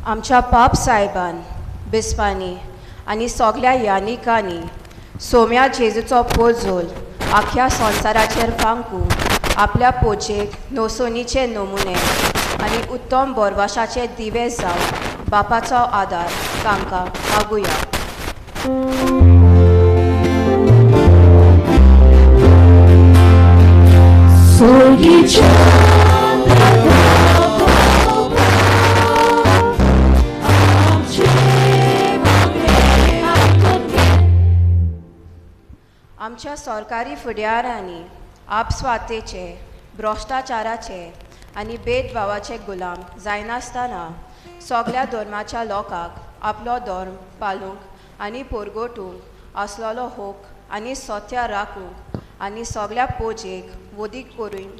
Speaker 14: आमच्या पाप साहेबान, बिस्पांनी आनी सगल्या यानिकांनी सोम्या जेजूचो पोजोल आख्या संवसाराचेर फांकूंक आपल्या पोजेक नोसोनीचे नमुने आनी उत्तम बोरवाशाचे दिवे जावन बापाचो आदार तांकां मागुया. आमच्या सरकारी फुडाऱ्यांनी आपस्वातेचे, भ्रश्टाचाराचे आनी भेदभावाचे गुलाम जायनासतना सगल्या धर्माच्या लोकांक आपलो धर्म पालूंक आनी पोरगोटूंक आसलेलो होक आनी सोत्या राखूंक आनी सगल्या पोजेक वदीक करून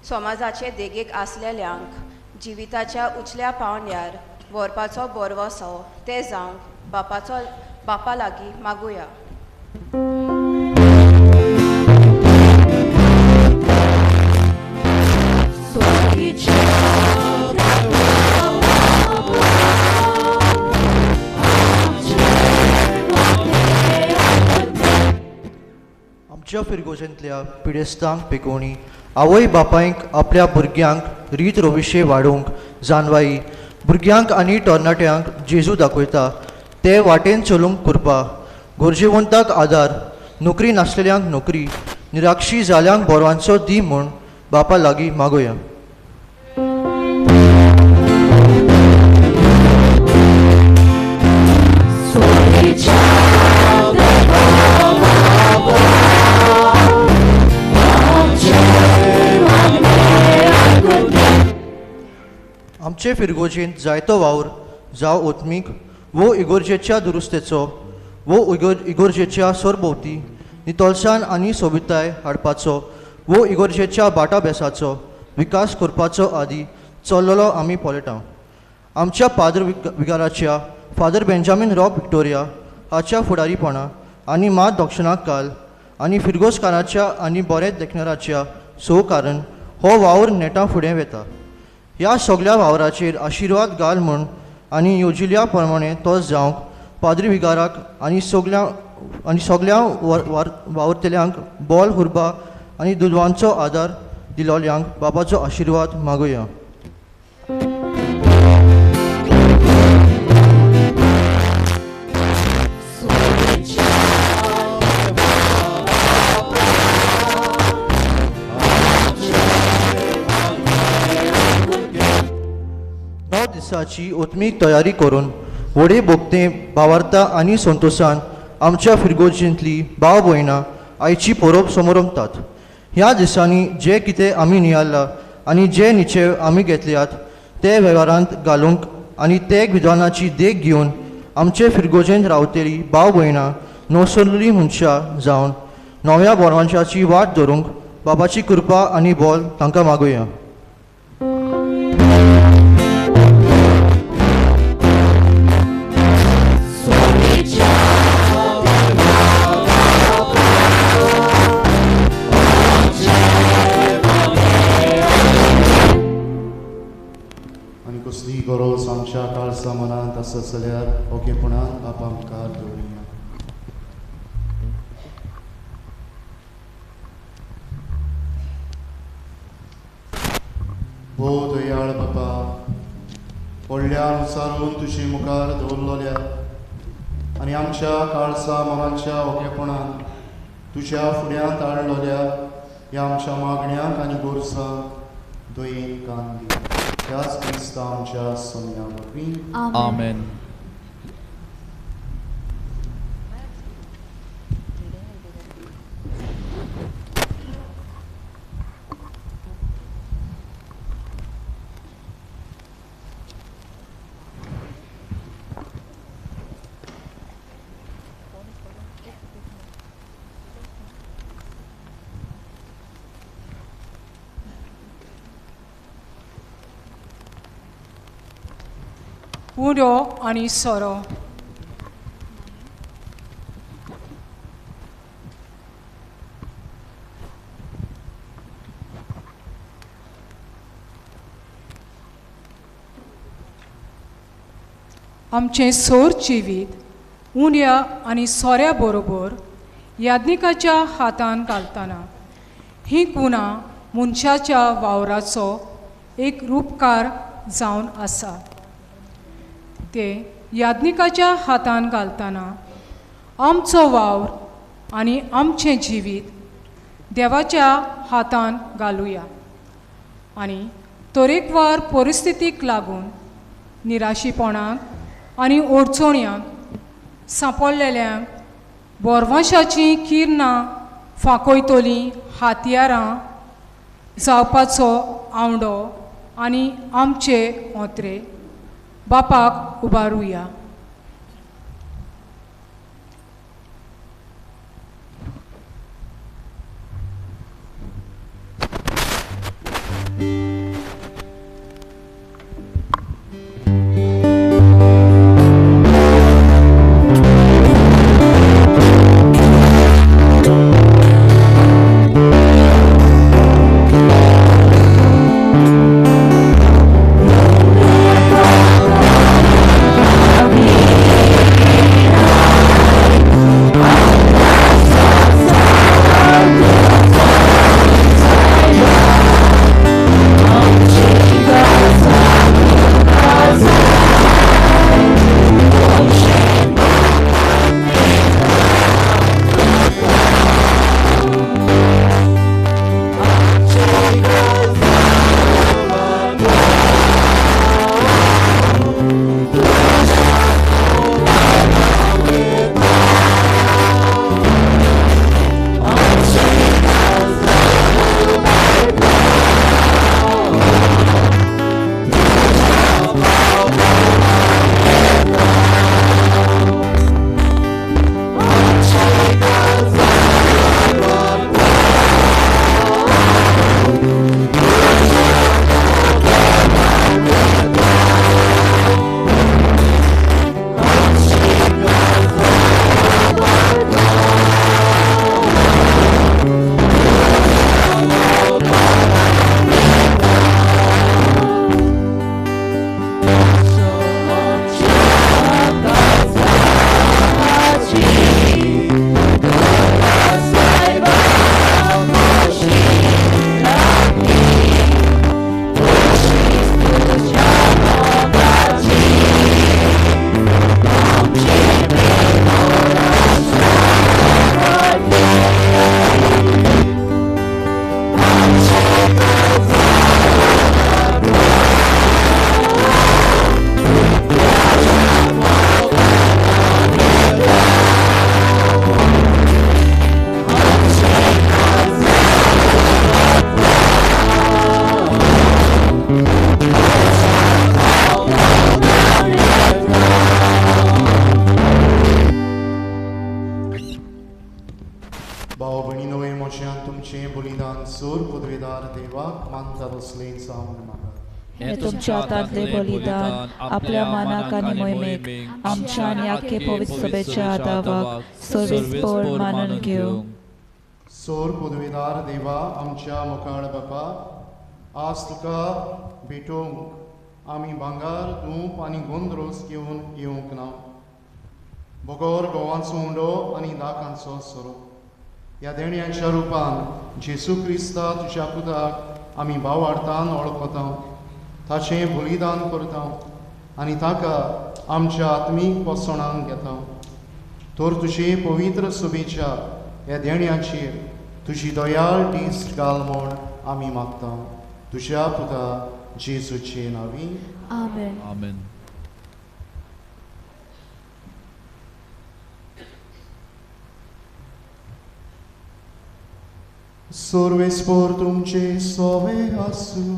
Speaker 14: समाजाचे देगेक आसलेल्यांक जिविताच्या उचल्या पावंड्यार व्हरपाचो बरवसो ते जावंक बापाचो बापा लागीं मागुया.
Speaker 15: आमच्या फिरगोजेंतल्या पिडेस्तांक पेकोवणी आवय बापायक आपल्या भुरग्यांक रीत रोविशे वाडोवंक जानवाई भुरग्यांक आनी तरणाट्यांक जेजू दाखयता ते वाटेन चलूंक कृपा, गरजेवंताक आदार, नोकरी नासलेल्यांक नोकरी, निराक्षी जाल्यांक बोरवांचो दी म्हूण बापा लागीं मागोया. आमचे फिरगोजेंत जायतो वावर जावं ओतमीक वो इगोर्जेच्या दुरुस्तेचो वो इगोर्जेच्या सरभोंवती नितळसाण आनी सोबिताय हाडपाचो वो इगोर्जेच्या बाटाबेसाचो विकास करपाचो आदी चल्लेलो आमी पळयता. आमच्या Padu विगाराच्या father Benjamin rock Victoria हाच्या फुडारीपणा आनी मात दक्षिणाक काल आनी फिरगोजकाराच्या आनी बरें देखणाराच्या सहकारण हो वावर नेटां फुडें वता. ह्या सगल्या वावराचेर आशिर्वाद घाल म्हूण आनी योजिल्ल्या प्रमाणे तो जावंक पाद्री विगाराक आनी सगल्या वावुरतल्यांक बोल हुर्बा आनी दुदवांचो आदार दिलोल्यांक बाबाचो आशिर्वाद मागुया. नौ दिसाची ओतमीक तयारी करून व्हडे भोगते भावार्ता आनी संतोशान आमच्या फिरगोजेंतली भाव भयणां आयची परब समरंभतात. ह्या दिसांनी जे कितें आमी नियाळ्ळां आनी जे निचेव आमी घेतल्यात ते वेव्हारांत घालूंक आनी ते विद्वानाची देख घेवन आमचे फिरगोजेंत रावतली भाव भयणां नवसरली मनशां जावन नव्या बोरवांशाची वाट धरूंक बाबाची कृपा आनी बोल तांकां मागुया.
Speaker 10: कसली गरज आमच्या काळजा मनांत आसत जाल्यार ओगेपणान बापा मुखार दवरुया. भोव दयाळ बापा, व्हडल्यान उसारून तुजे मुखार दवरलेल्या आनी आमच्या काळसा मनाच्या ओकेपणान तुज्या फुड्यांत हाडलेल्या ह्या आमच्या मागण्यांक आनी गोरसांक दयेन कान दी. ह्याच क्रिस्ता आमच्या सोम्या वरवीं.
Speaker 9: आमेन.
Speaker 16: उंडो आनी सोरो. आमचें सोर जिवीत उंड्या आनी सोऱ्या बरोबर याज्ञिकाच्या हातान घालतना हीं गुणां मनशाच्या वावराचो एक रुपकार जावन आसा. ते याज्ञिकाच्या हातान घालतना आमचो वावर आनी आमचें जिवीत देवाच्या हातान घालुया आनी तरेकवार परिस्थितीक लागून निराशीपणाक आनी अडचण्यांक सांपडलेल्यांक बोरवांशाचीं किरणां फांकयतलीं हातयारां जावपाचो आवंडो आनी आमचे ओंत्रे बापाक उबारुया.
Speaker 4: तुमच्या हातांतले बलिदान आपल्या मानाक आनी मोहिमेक आमच्या आनी आख्खे पवित्र सभेच्या दावाक सर्वेस्पर मानून घेवं.
Speaker 10: सोर पदवीदार देवा आमच्या मुखार बापा, आज तुका भेटोवंक आमी भांगर धूप आनी गोंद्रोस घेवन येवंक ना, बगर गोवांचो उंडो आनी दाकांचो सोरो ह्या देण्यांच्या रुपान जेसू क्रिस्ता तुज्या पुताक आमी भावार्थान वळखता, ताचें बलिदान करता आनी ताका आमच्या आत्मीक पोसणांक घेता. तर तुजे पवित्र सभेच्या ह्या देण्याचेर तुजी दयाळ दीस घाल म्हूण आमी मागता, तुज्या पुता जेजूचे नांवी.
Speaker 4: आमेन.
Speaker 9: आमेन.
Speaker 10: सर्वेस्पोर तुमचे सोवे आसूं.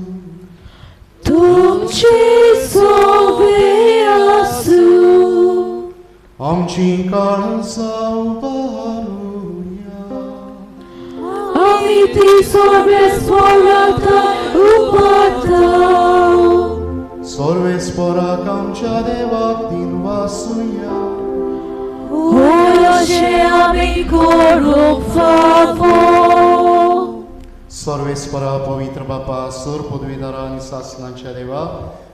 Speaker 4: तुमचे सोवे आसूं.
Speaker 10: आमची काळजां उबारुया.
Speaker 4: आमी ती सर्वेस्पोराक उबारता.
Speaker 10: सर्वेस्पोराक आमच्या देवाक दिनवासुया.
Speaker 4: होय अशें आमी करूंक फावो.
Speaker 10: सर्वेस्परा पवित्र बापा, सर्व पदवीदारा आनी सासणाच्या देवा,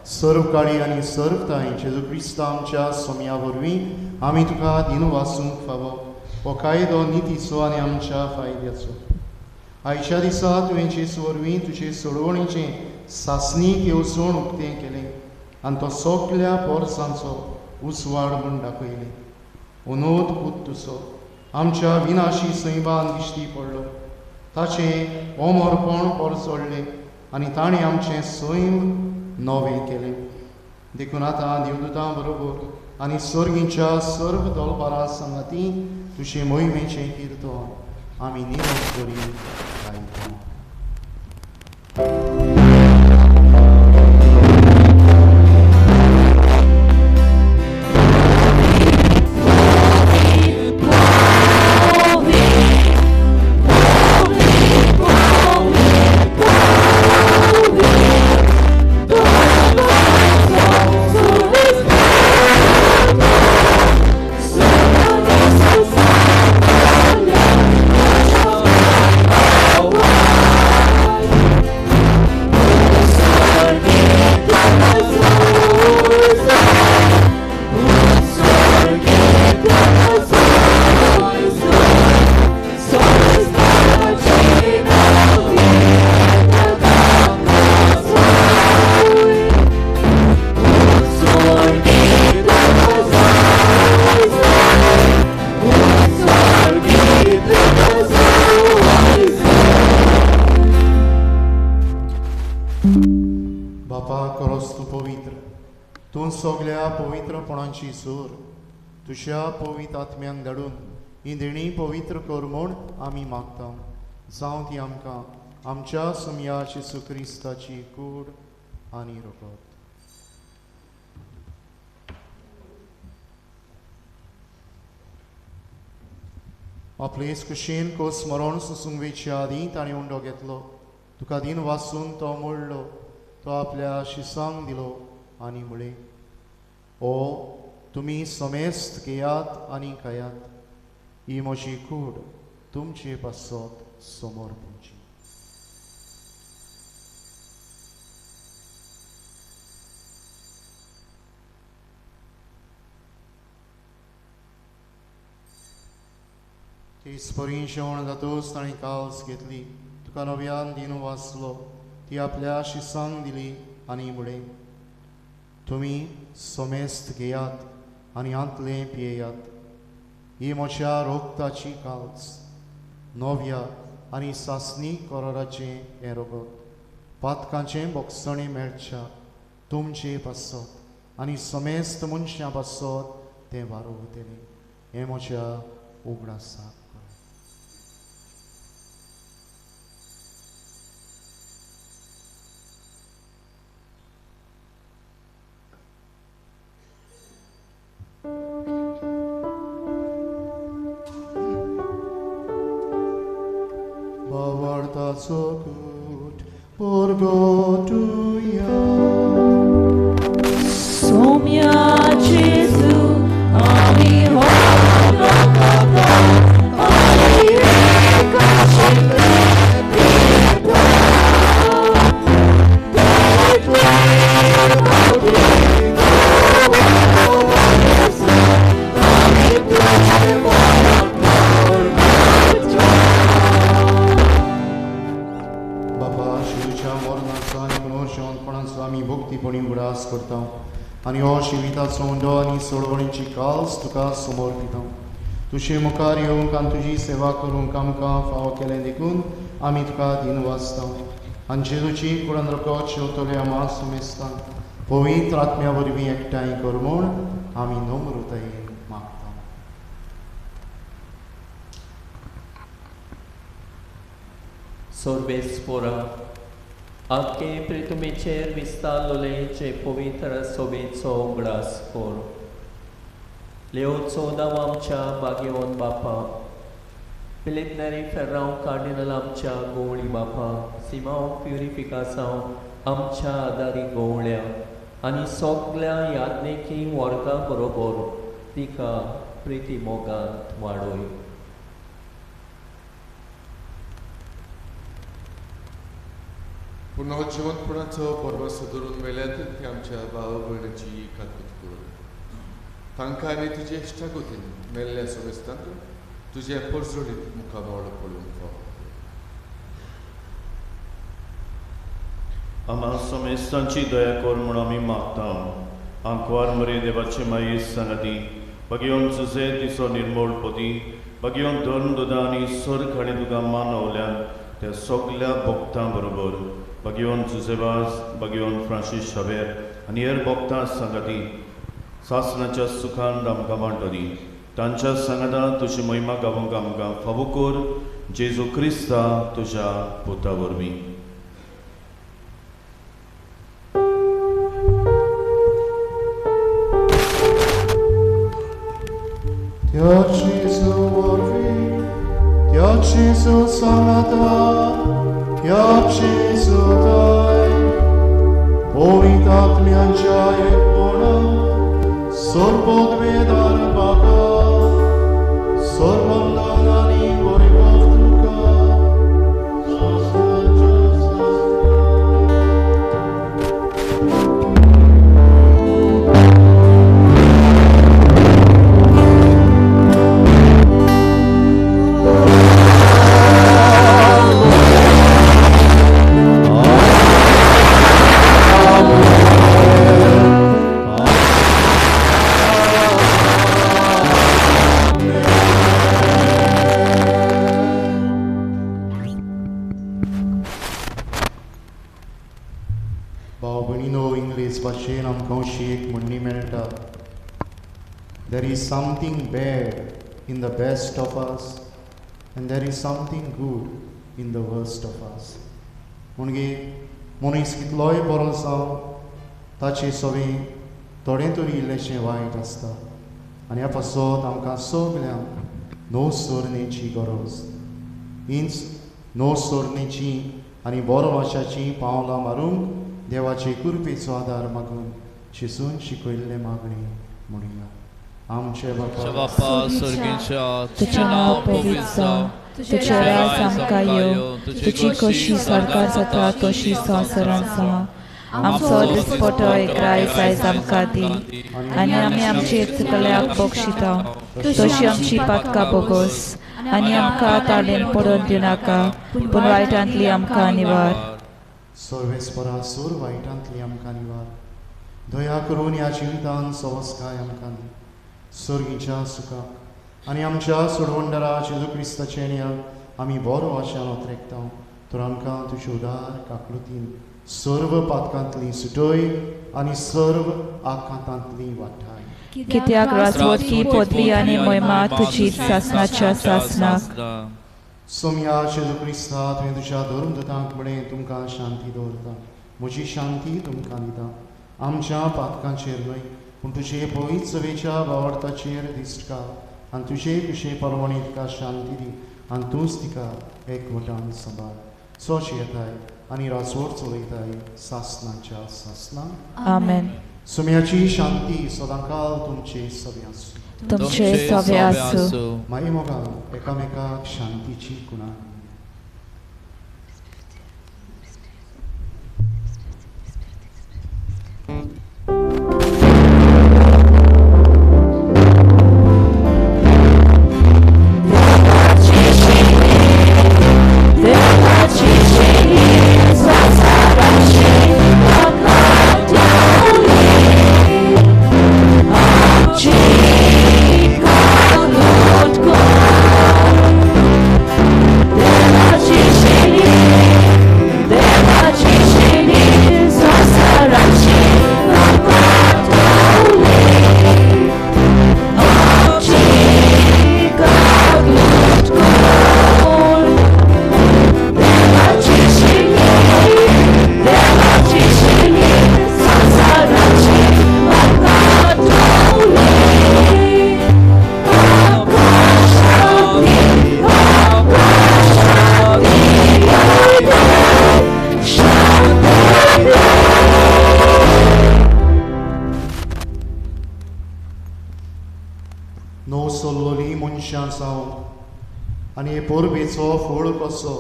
Speaker 10: सर्व काळी आनी सर्व ताई जेजू क्रिस्त आमच्या सोम्या वरवीं आमी तुका दिनवासूंक फावो हो कायदो नितीचो आनी आमच्या फायद्याचो. आयच्या दिसा तुवें जेजू वरवीं तुजे सोडवणीचें सासणीक येवजण उक्तें केलें आनी तो सगल्या पोरसांचो उजवाड म्हूण दाखयलें. अनोद पूत तुजो आमच्या विनाशी सैमान दिश्टी पडलो, ताचें अमरपण परचडलें आनी ताणें आमचें सैम नवें केलें. देखून आतां देवदूतां बरोबर आनी सर्गीच्या सर्व दलबारां सांगाती तुजे मोहिमेचें किर्तन आमी निरोप करी गायता. सगल्या पवित्रपणाची सूर तुज्या पवित्र आत्म्यांक धाडून ही देणी पवित्र कर म्हूण आमी मागता. जावं ती आमकां आमच्या सुमया जेजू क्रिस्ताची कूड आनी रगत. आपले कुशीन कोस मरण सोसूंक वेच्या आदीं ताणें उंडो घेतलो, तुका दिन वासून तो मोडलो, तो आपल्या शिसांक दिलो आनी म्हळें, ओ तुमी समेस्त घेयात आनी खायात, ही म्हजी कूड तुमचे पासत समोर पुंची. तेच परी जेवण जातूच ताणें काल्स घेतली, तुका नव्यान दिन वाचलो, ती आपल्या शिसांक दिली आनी म्हळें, तुमी समेस्त घेयात आनी हांतलें पियेयात, ही म्हज्या रोगताची काल्स, नव्या आनी सासणी कराराचें हें रगत, पातकांचें बोगसणें मेळच्या तुमचे पासत आनी समेस्त मनशां पासत तें वारोवतलें, हें म्हज्या उगडासाक. भावार्थाचो कूट परगटुया.
Speaker 4: सोम्या जेजू आमी
Speaker 10: बाबा देवा, शिवच्या मरणाचो आनी पुनर्जिवंतपणाचो आमी भक्तीपणी उगडास करता आनी हो शिविताचो उंडो आनी सोडवणीची काल्स तुका समर्पिता. तुजे मुखार येवंक आनी तुजी सेवा करूंक आमकां फावो केलें देखून आमी तुका दिनवासता आनी जेजूची कुडान रकत शेवतल्या मासमेस्तान पवित्र आत्म्या वरवीं एकठांय कर म्हूण आमी नम्रतायेन मागता.
Speaker 17: सर्वेस्पोरा आखे प्रितुमेचेर विस्तारलोले जे पवित्र सोबेचो उगडास कर. लेवचो नांव आमच्या बागेवन बापा, फिलीप नेरी फेर्रांव कार्डिनल आमच्या गोवळी बापा, सिमांव प्युरिफिकासांव आमच्या आदारी गोवळ्या आनी सगल्या याज्ञेकी वर्गा बरोबर तिका प्रिती मोगांत वाडय.
Speaker 18: पुनर्जिवंतपणाचो परवासो धरून मेल्यात ती आमच्या भाव भयणीची काकूत कर. तांकां आनी तुजे इश्टागतीन मेल्ल्या समेस्तांक तुजें परजळीत मुखामळ पळोवंक फावो.
Speaker 13: आम्हा समेस्तांची दया कर म्हूण आमी मागता. आंकवार मरे देवाचे माये सांगाती बगेवन जुजे तिचो निर्मोळ पती बगेवन धर्म दुदा आनी सर्ग हाणें तुका मानवल्यान त्या सगल्या भक्तां बरोबर बगेवन जुजेवास बगेवन फ्रांसीस शावेर आनी हेर भक्तां सांगाती सासणाच्या सुखान आमकां वांटो. तांच्या सांगाता तुजी महिमा गावंक आमकां फावो कर जेजू क्रिस्ता तुज्या पुता वरवीं.
Speaker 10: त्या जेजू वरवीं, त्या जेजू सांगाता, त्या जेजू ताय पवित्र आत्म्यांच्या एकपणान सर्वोद्वेदार बाबा सर्वंदान आनी वैभव तुका सासणाच्या सासणाक. भाव भयणीनो, इंग्लीश भाशेन आमकां अशी एक म्हणणी मेळटा, There is something bad in the best of us and there is something good in the worst of us. म्हणगे मनीस कितलोय बरो जावं ताचे सवें थोडें तरी इल्लेशें वायट आसता आनी ह्या पासत आमकां सगल्यांक न्हव सोरणेची गरज. हीच न्हव सोरणेची आनी बरो वाशाचीं पावलां मारूंक देवाचे कृपेचो आदार मागून शिसून शिकयल्लें मागणें म्हणुया. आमचे
Speaker 9: बापा सर्गीच्या,
Speaker 4: तुजें नांव पवित्र जावं, तुजें राज आमकां येवं, तुजी खोशी सरकार जाता तशी संवसारांत जावं. आमचो दिसपटो एक रायस आयज आमकां दी आनी आमी आमचे चुकल्याक बक्षिता तशी आमची पातकां बोगोस आनी आमकां ताळेन पडोवन दिवनाका, पूण वायटांतली आमकां निवार.
Speaker 10: सर्वेस्परा सूर वायटांतली आमकां निवार. दया करून ह्या जिवितान सवस्काय आमकां दी सर्गीच्या सुखाक आनी आमच्या सोडवंडरा जेजू क्रिस्ताचें न्याक आमी बरो आशान ओतरेकता. तर आमकां तुजे उदार काकलुतीन सर्व पातकांतली सुटय आनी सर्व आखातांतली वाठाय.
Speaker 4: कित्याक राजवटकी पदवी आनी महिमा तुजी सासणाच्या सासणाक.
Speaker 10: सोमया जेजू क्रिस्ता, तुवें तुज्या धर्मदूतांक म्हणें तुमकां शांती दवरता, म्हजी शांती तुमकां दिता. आमच्या पातकांचेर न्हय पूण तुजे पवित्र सभेच्या भावार्थाचेर दिश्ट घाल आनी तुजे कुशे परवणी तिका शांती दी आनी तूंच तिका एकवटान सांबाळ. सोच येताय आनी राजवट चलयताय सासणाच्या सासणाक.
Speaker 4: आमेन.
Speaker 10: सुम्याची शांती सदांकाल तुमचे सगळे आसूं.
Speaker 4: तुमचे सगळे आसूं.
Speaker 10: माई मोगान एकामेकाक शांतीची कुणा.
Speaker 4: देवाची
Speaker 10: मनशां जावंक आनी हे परबेचो फळ कसो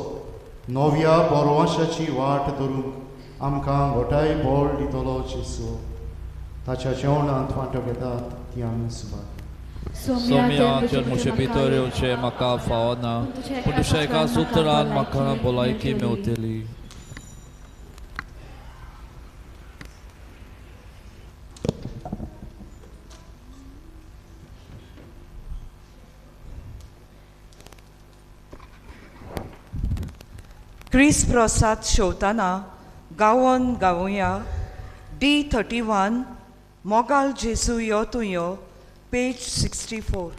Speaker 10: नव्या बरवाशाची वाट धरूंक आमकां घोटाय बळ दितलो जेजू. ताच्या जेवणांत वांटो घेतात ती आमी सुभाग.
Speaker 9: सोम्या तुजे म्हजे भितर येवचें म्हाका फावना, पूण तुज्या एका सुत्रान म्हाका भलायकी मेवतली.
Speaker 8: क्रिस प्रसाद शेवताना गावन गावया D31 मोगाल जेजू यो तूं यो, पेज 64.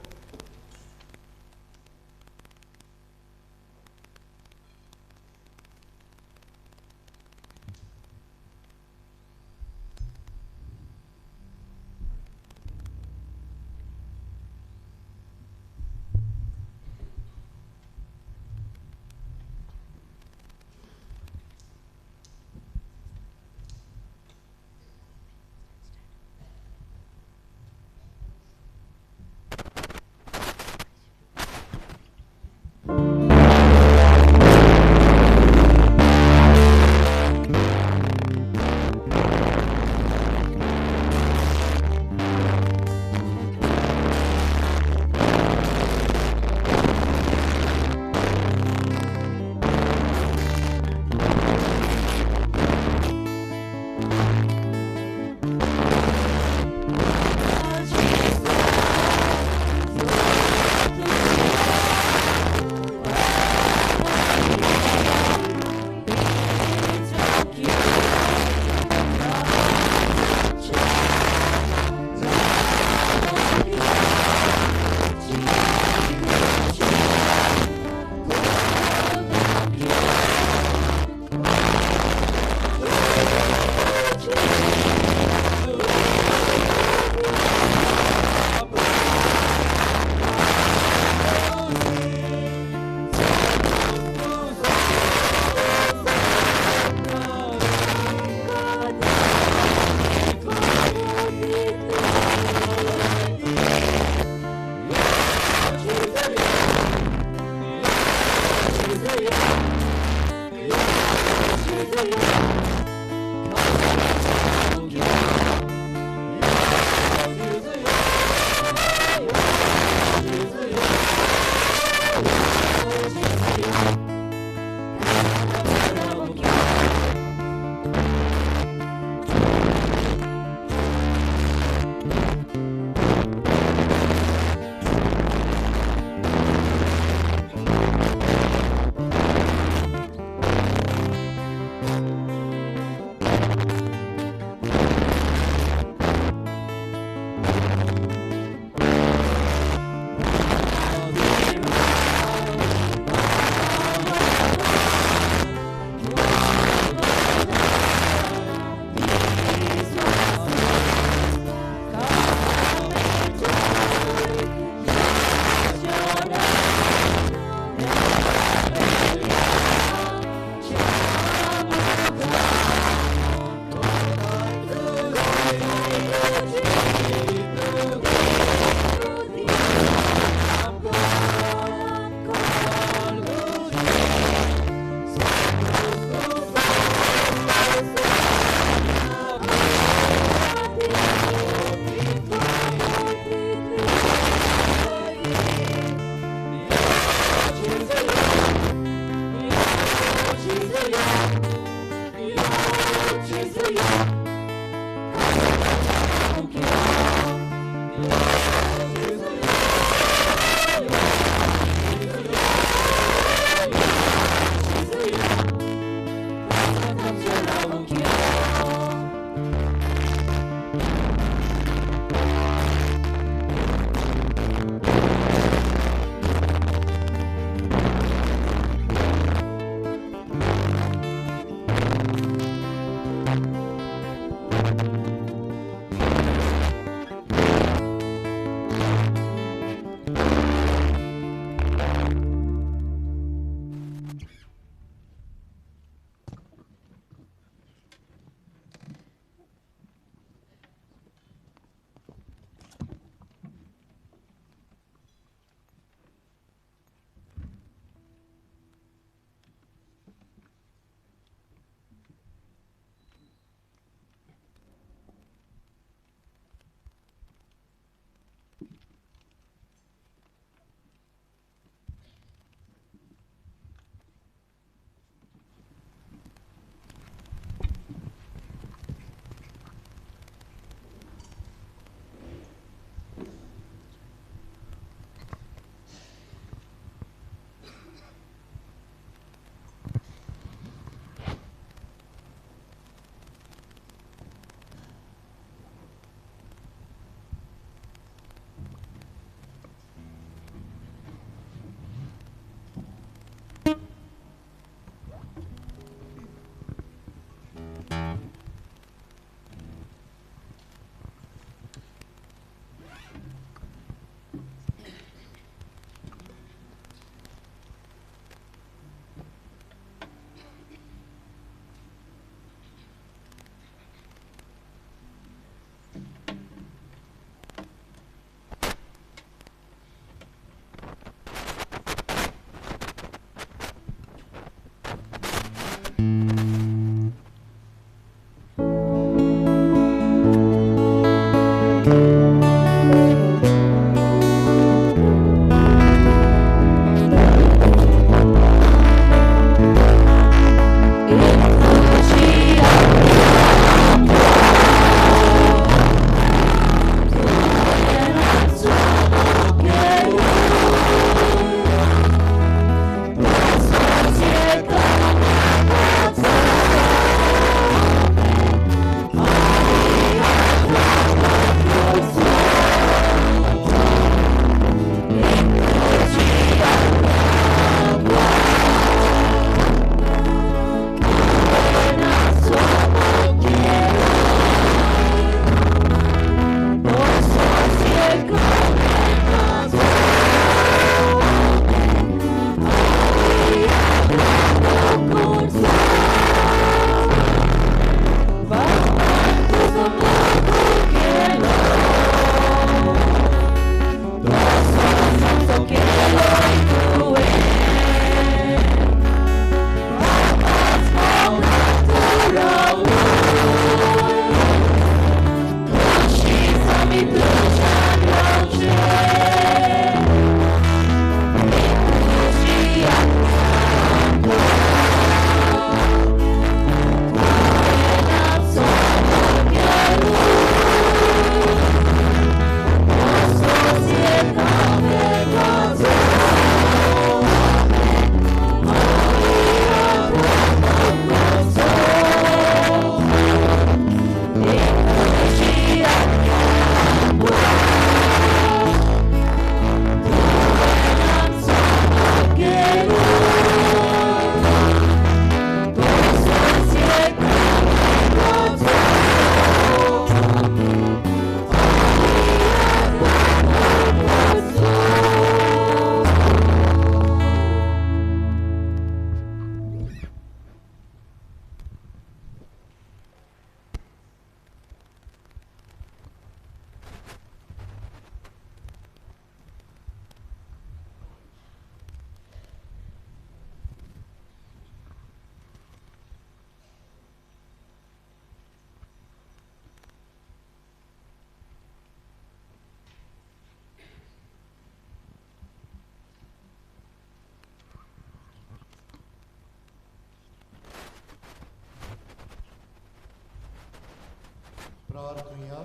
Speaker 10: प्रार्थुया।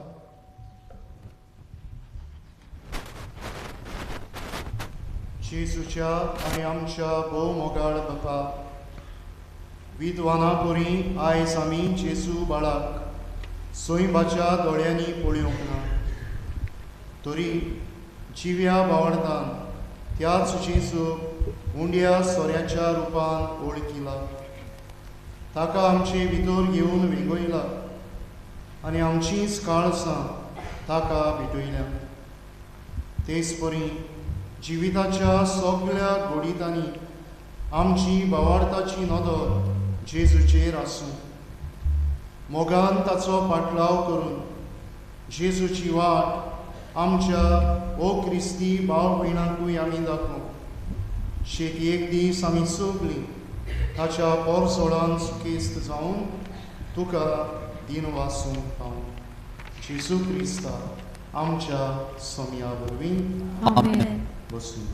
Speaker 10: जेजूच्या आनी आमच्या भोव मोगाळ बापा, विद्वाना परी आयज आमी जेजू बाळाक सैंबाच्या दोळ्यांनी पळोवंक ना, तरी जिव्या बावडतान त्याच जेजूक उंड्या सोऱ्याच्या रुपान ओळखिला, ताका आमचे भितर घेवन वेंगयला आनी आमचींच काळसां ताका भेटयल्या। तेच परी जिविताच्या सगळ्या घडितांनी आमची बावार्थाची नदर जेजूचेर आसूं, मोगान ताचो पाटलाव करून जेजूची वाट आमच्या ओ क्रिस्ती भाव भयणांकूय आमी दाखोवं। शेती एक दीस आमी सगळीं ताच्या पोरसोळान सुकेस्त जावन तुका दिनवासूंक पावूं। जेजू क्रिस्ता आमच्या सोम्या वरवीं
Speaker 4: आमेन।
Speaker 10: बसूं।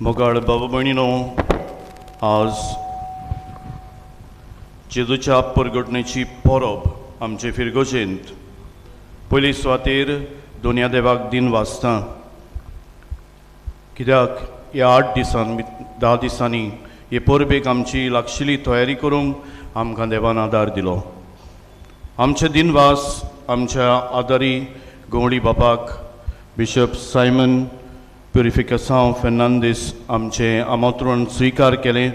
Speaker 13: मोगाळ बाबा भयणीनो, आज जेजूच्या परगटणेची परब आमचे फिरगोजेंत पयली सुवातेर दोनया देवाक दिन वाचता, कित्याक ह्या 8 दिसांनी 10 दिसांनी हे परबेक आमची लागशिल्ली तयारी करूंक आमकां देवान आदार दिलो। आमचे दिनवास आमच्या आदारी गवळी बापाक बिशप सायमन प्युरिफिकेसांव फेर्नांदीस आमचें आमंत्रण स्विकार केलें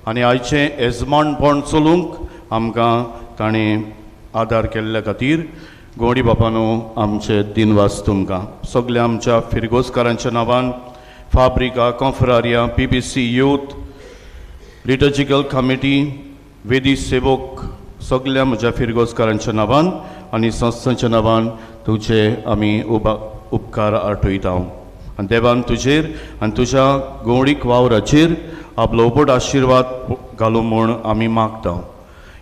Speaker 13: आनी आयचें येजमानपण चलूंक आमकां ताणें आदार केल्ल्या खातीर गोंडी बापानो आमचे दिनवास तुमकां. सगल्या आमच्या फिरगोजकारांच्या नांवान, फाब्रिका, कॉन्फ्रारिया, PPC youth, liturgical committee, वेदी सेवक, सगल्या म्हज्या फिरगोजकारांच्या नांवान आनी संस्थांच्या नांवान तुजे आमी उपकार आठयता. आनी देवान तुजेर आनी तुज्या गोवणीक वावराचेर आपलो उपट आशिर्वाद घालूं म्हूण आमी मागता.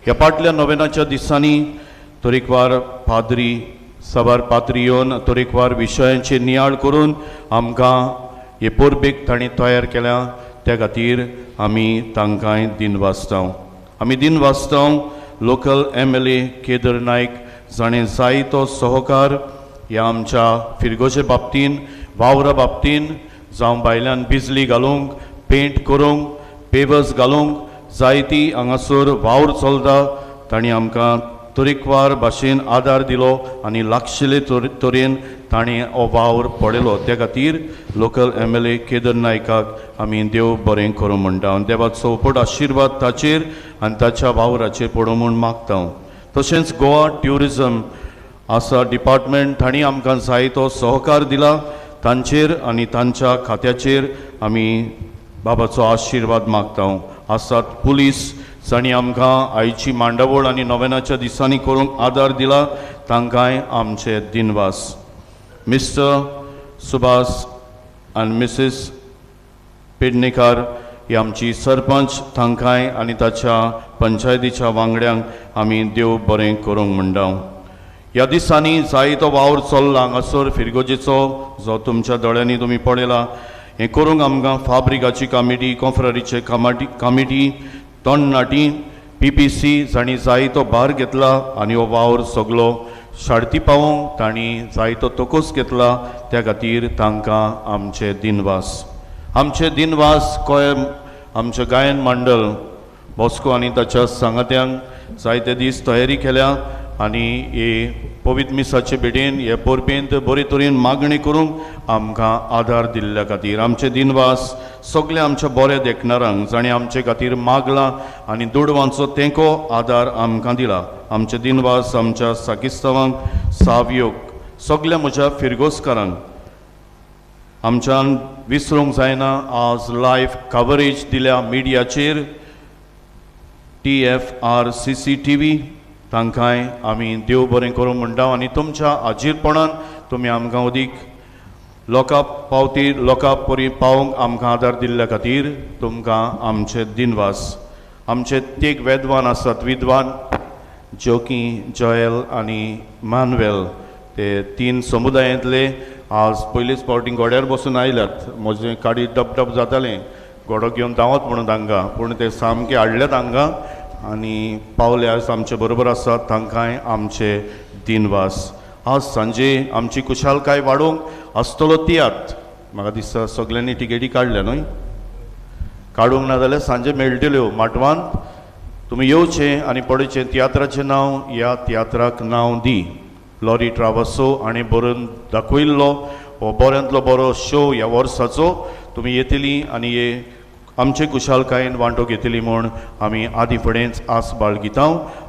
Speaker 13: ह्या फाटल्या नोवेनाच्या दिसांनी तरेकवार पाद्री, साबार पाद्री येवन तरेकवार विशयांचे नियाळ करून आमकां हे परबेक तांणी तयार केल्या, त्या खातीर आमी तांकांय दिनवासता. आमी दिनवासता लोकल MLA Kedar Naik जाणें जायतो सहकार ह्या आमच्या फिरगोजे बाबतीन, वावरा बाबतीन, जावं भायल्यान बिजली घालूंक, पेंट करूंक, पेवर्स घालूंक जायती हांगासर वावर चलता, तांणी आमकां तरेकवार भाशेन आदार दिलो आनी लागशिल्ले तरेन ताणें हो वावर पळयलो. त्या खातीर लोकल MLA Kedar नायकाक आमी देव बरें करूं म्हणटा आनी देवाचो उपट आशिर्वाद ताचेर आनी ताच्या वावराचेर पडूं म्हूण मागता. तशेंच गोवा ट्युरिजम आसा डिपार्टमेंट, तांणी आमकां जायतो सहकार दिला, तांचेर आनी तांच्या खात्याचेर आमी बाबाचो आशिर्वाद मागता. आसात पुलीस जांणी आमकां आयची मांडावळ आनी नोवेनाच्या दिसांनी करूंक आदार दिला, तांकांय आमचे दिनवास. मिस्टर सुभाष आनी मिसीस पेडणेकार ही आमची सरपंच, तांकांय आनी ताच्या पंचायतीच्या वांगड्यांक आमी देव बरें करूंक म्हणटा. ह्या दिसांनी जायतो वावर चल्ला हांगासर फिरगोजेचो, जो तुमच्या दोळ्यांनी तुमी पळयला. हें करूंक आमकां फाब्रिकाची कमिटी, कॉन्फ्रारीचे कमिटी, तोंडनाटी, PPC जांणी जायतो भार घेतला आनी हो वावर सगलो शार्ती पावोवंक तांणी जायतो तकोस घेतला, त्या खातीर तांकां आमचे दिनवास. आमचे दिनवास कोय आमचें गायन मंडळ बॉस्को आनी ताच्या सांगात्यांक जायते दीस तयारी केल्या आनी हे पवित्र मिसाचे भेटेन हे परबेंत बरे तरेन मागणी करूंक आमकां आदार दिल्ल्या खातीर आमचे दिनवास. सगळे आमच्या बऱ्या देखणारांक जाणें आमचे खातीर मागलां आनी दुडवांचो तेंको आदार आमकां दिला, आमचे दिनवास. आमच्या साकिस्तावांक, सावयोक, सगल्या म्हज्या फिरगोजकारांक आमच्यान विसरूंक जायना. आज लायव्ह कवरेज दिल्या मिडियाचेर TFR CCTV, तांकांय आमी देव बरें करूं म्हणटा आनी तुमच्या आजीरपणान तुमी आमकां अदीक लोकां पावती लोकां परी पावोवंक आमकां आदार दिल्ल्या खातीर तुमकां आमचे दिनवास. आमचे तेग वेदवान आसात, विद्वान जोकी, जॉयल आनी मानवेल, ते तीन समुदायांतले आज पयलीच फावटी घोड्यार बसून आयल्यात. म्हजें काडी डबडब जातालें घोडो घेवन धांवत म्हणून तांकां, पूण ते सामके हाडल्यात हांगा आनी पावले आज आमचे बरोबर आसात, तांकांय आमचे दिनवास. आज सांजे आमची कुशालकाय वाडोवंक आसतलो तियात्र, म्हाका दिसता सगल्यांनी टिकेटी काडल्या न्हय, काडूंक ना जाल्यार सांजे मेळटल्यो माटवांत. तुमी येवचें आनी पळोवचें. तियात्राचें नांव ह्या तियात्राक नांव दी, लॉरी ट्रावसो आनी बरोवन दाखयल्लो हो बऱ्यांतलो बरो शो ह्या वर्साचो. तुमी येतली आनी हे आमचे कुशालकायेन वांटो घेतली म्हूण आमी आदी फुडेंच आस बाळगिता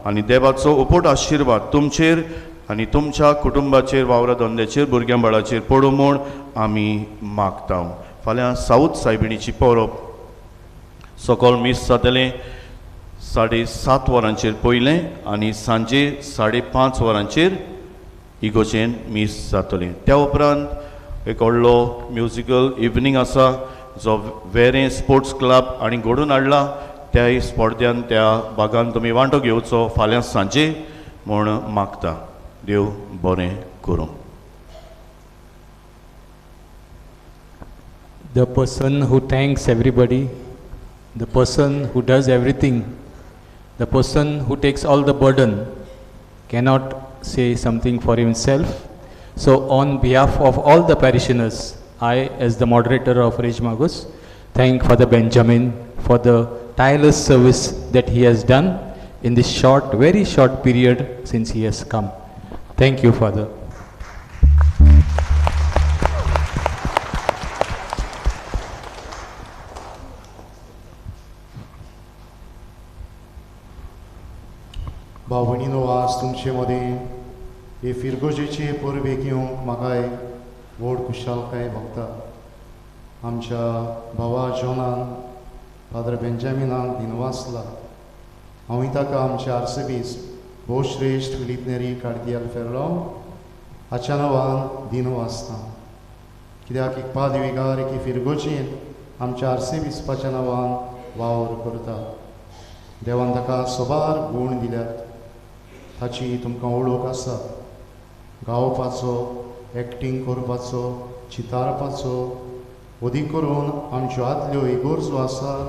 Speaker 13: आनी देवाचो उपट आशिर्वाद तुमचेर आनी तुमच्या कुटुंबाचेर, वावरा धंद्याचेर, भुरग्यां बाळाचेर पडूं म्हूण आमी मागता. फाल्यां साऊथ सायबिणीची परब सकल मीस जातलें 7:30 वरांचेर पयलें आनी सांजे 5:30 वरांचेर इगोजेन मीस जातलें. त्या उपरांत एक व्हडलो म्युजिकल इवनींग आसा जो वेरें स्पोर्ट्स क्लब आनी घडोवन हाडला, त्याय स्पर्ध्यान त्या भागान तुमी वांटो घेवचो फाल्यां सांजे म्हूण मागता. देव बरें करूं.
Speaker 19: The person who thanks everybody, the person who does everything, the person who takes all the burden cannot say something for himself. So on behalf of all the parishioners, I, as the moderator of Reis Magos, thank Father Benjamin for the tireless service that he has done in this short, very short period since he has come. Thank you, Father.
Speaker 10: भाव भयणींनो, तुमचे मदीं हे फिरगोजेचे परबेक येवंक म्हाका एक व्हड खुशालकाय भोगता. आमच्या भावा जॉनान फादर बेंजामिनान दिनवासला. हांवूय ताका आमच्या आर्सेबीस भोवश्रेश्ठ फिलीप नेरी कार्दियाल फेर्रांव हाच्या नांवान दिनवासता, कित्याक एक पादविगार एके फिरगोजेन आमच्या आर्सेबिस्पाच्या नांवान वावर करता. देवान ताका सोबार गूण दिल्यात, ताची तुमकां वळख आसा. गावपाचो, एक्टींग करपाचो, चितारपाचो, अदीक करून आमच्यो आदल्यो इगोर्जो आसात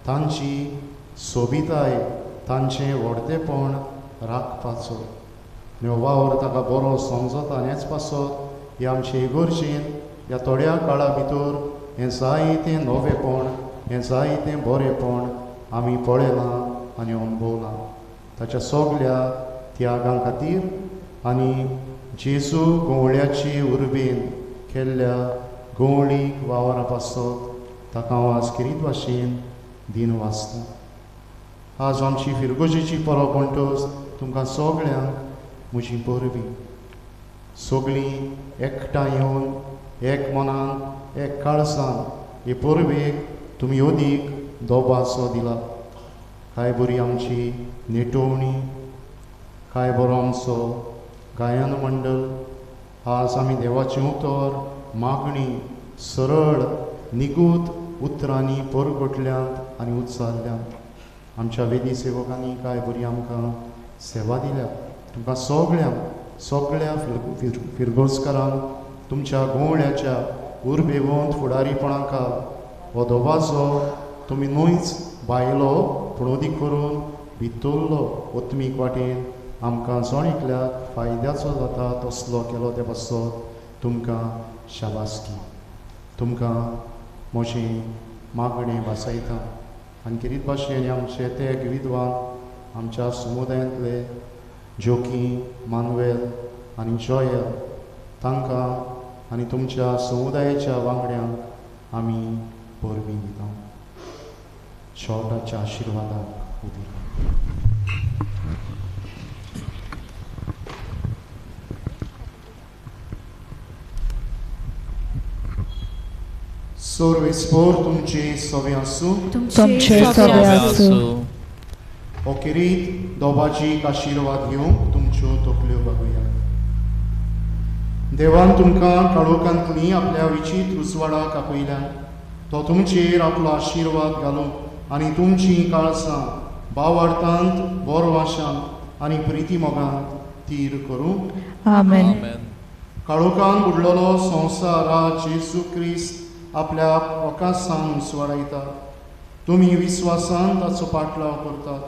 Speaker 10: तांची सोबिताय, तांचें व्हडतेपण राखपाचो आनी हो वावर ताका बरो समजता. आनी हेच पासत हे आमचे इगोर्जेन ह्या थोड्या काळा भितर हें जायतें नवेपण, हें जायतें बरेपण आमी पळयलां आनी अणभवलां. ताच्या सगल्या त्यागां खातीर आनी जेजू गवळ्याची उर्बेन केल्ल्या गवळीक वावरा पासत ताका हांव आज किरीत भाशेन दिन वाचता. आज आमची फिरगोजेची परब म्हणटच तुमकां सगळ्यांक म्हजी परबीं. सगळीं एकठांय येवन एक मनान एक काळसान हे परबेक तुमी अदीक दोबासो दिला. काय बरी आमची नेटोवणी, काय बरो आमचो गायन मंडळ. आज आमी देवाचें उतर मागणी सरळ निगूत उतरांनी परगटल्यांत आनी उच्चारल्यांत. आमच्या वेदी सेवकांनी काय बरी आमकां सेवा दिल्या. तुमकां सगळ्यांक, सगळ्या फिरगोजकारांक तुमच्या गोवळ्याच्या उर्बेवंत फुडारीपणाक हो दबाजो तुमी न्हयच भायलो पूण अदीक करून भितरलो आत्मीक वाटेन आमकां जण एकल्याक फायद्याचो जाता तसलो केलो ते पासत तुमकां शाबासकी. तुमकां म्हजें मागणें भासयता. आनी किरीत भाशेन आमचे ते विद्वान आमच्या समुदायांतले जोकी, मानवेल आनी जॉयल तांकां आनी तुमच्या समुदायाच्या वांगड्यांक आमी परबीं दिता. शॉर्टाच्या आशिर्वादाक उबी राव. सर्वेस्पोर तुमचे सवे आसूं.
Speaker 4: तुमचे सवे आसूं.
Speaker 10: हो किरीत दोबाजीक आशिर्वाद घेवंक तुमच्यो तकल्यो बागुया. देवान तुमकां काळोखांतली आपल्या विचित्र उजवाडाक आपयल्यान तो तुमचेर आपलो आशिर्वाद घालूं आनी तुमचीं काळसां भावार्थांत, बोरवाशांत आनी प्रिती मोगांत तीर करूं.
Speaker 4: आमेन.
Speaker 10: काळोखान बुडलेलो संवसार जेजू क्रिस्त आपल्या प्रकाशान उसवाडायता. तुमी विस्वासान ताचो पाटलाव करतात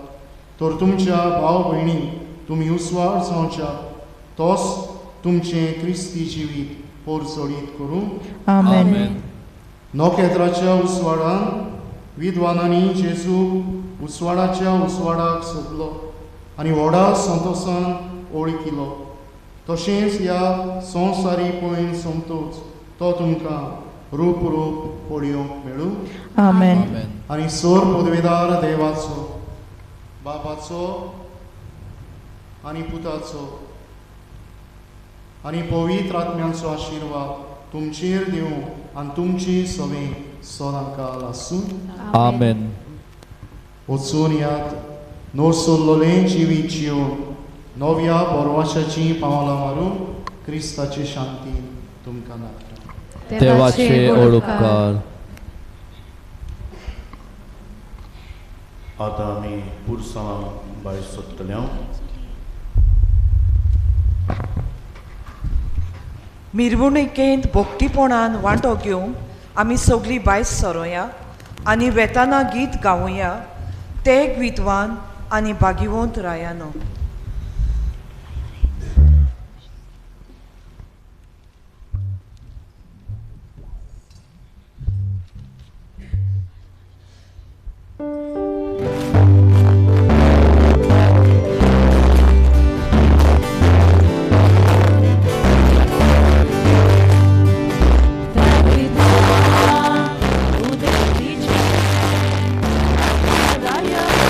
Speaker 10: तर तुमच्या भाव भयणी तुमी उसवाड जावच्या तोच तुमचें क्रिस्ती जिवीत पोरचडीत करूं.
Speaker 4: आमेन.
Speaker 10: नखेत्राच्या उसवाडान विद्वानांनी जेजू उसवाडाच्या उसवाडाक सोदलो आनी व्हडा संतोसान ओळखिलो. तशेंच ह्या संवसारी पयन सोमतोच तो तुमकां रूप रूप पळोवंक मेळूं.
Speaker 4: आमेन.
Speaker 10: आनी सोर पदवेदार देवाचो, बापाचो आनी पुताचो आनी पवित्र आत्म्यांचो आशिर्वाद तुमचेर दिवं आनी तुमची सवे सदांकाल आसूं.
Speaker 9: आमेन.
Speaker 10: वचून यात नोसोल्लोलें जिवीत जिवन नव्या बोरवाशाचीं पावलां मारून क्रिस्ताचे शांतीन तुमकां नाटता.
Speaker 9: देवाचे ओळखकार.
Speaker 13: आतां आमी पुरसां भायर सोदतले.
Speaker 8: मिरवणुकेंत भोक्तीपणान वांटो घेवंक आमी सगळीं भायर सरोया आनी वेताना गीत गावया. तेग विद्वान आनी भागिवंत रायानो.
Speaker 4: Yeah.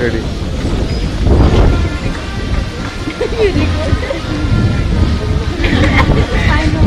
Speaker 5: Ready.
Speaker 1: I know.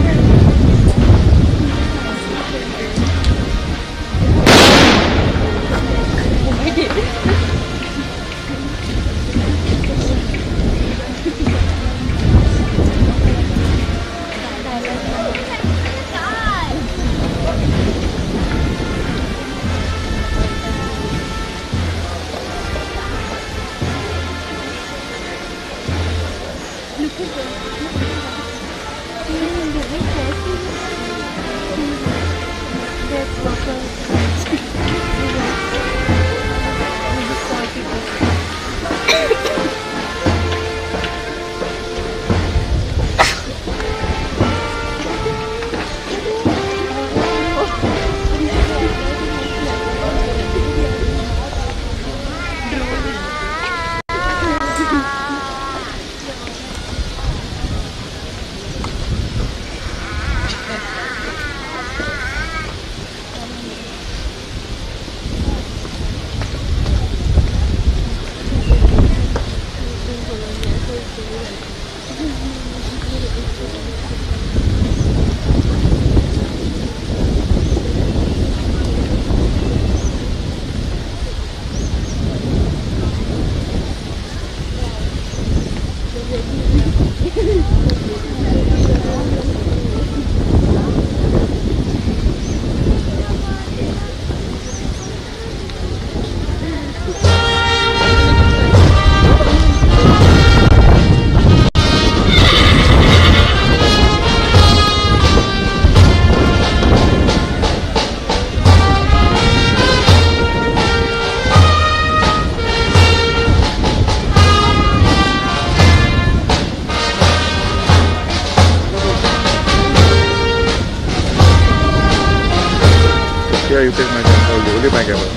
Speaker 5: Yeah, you take my camera. Only my camera.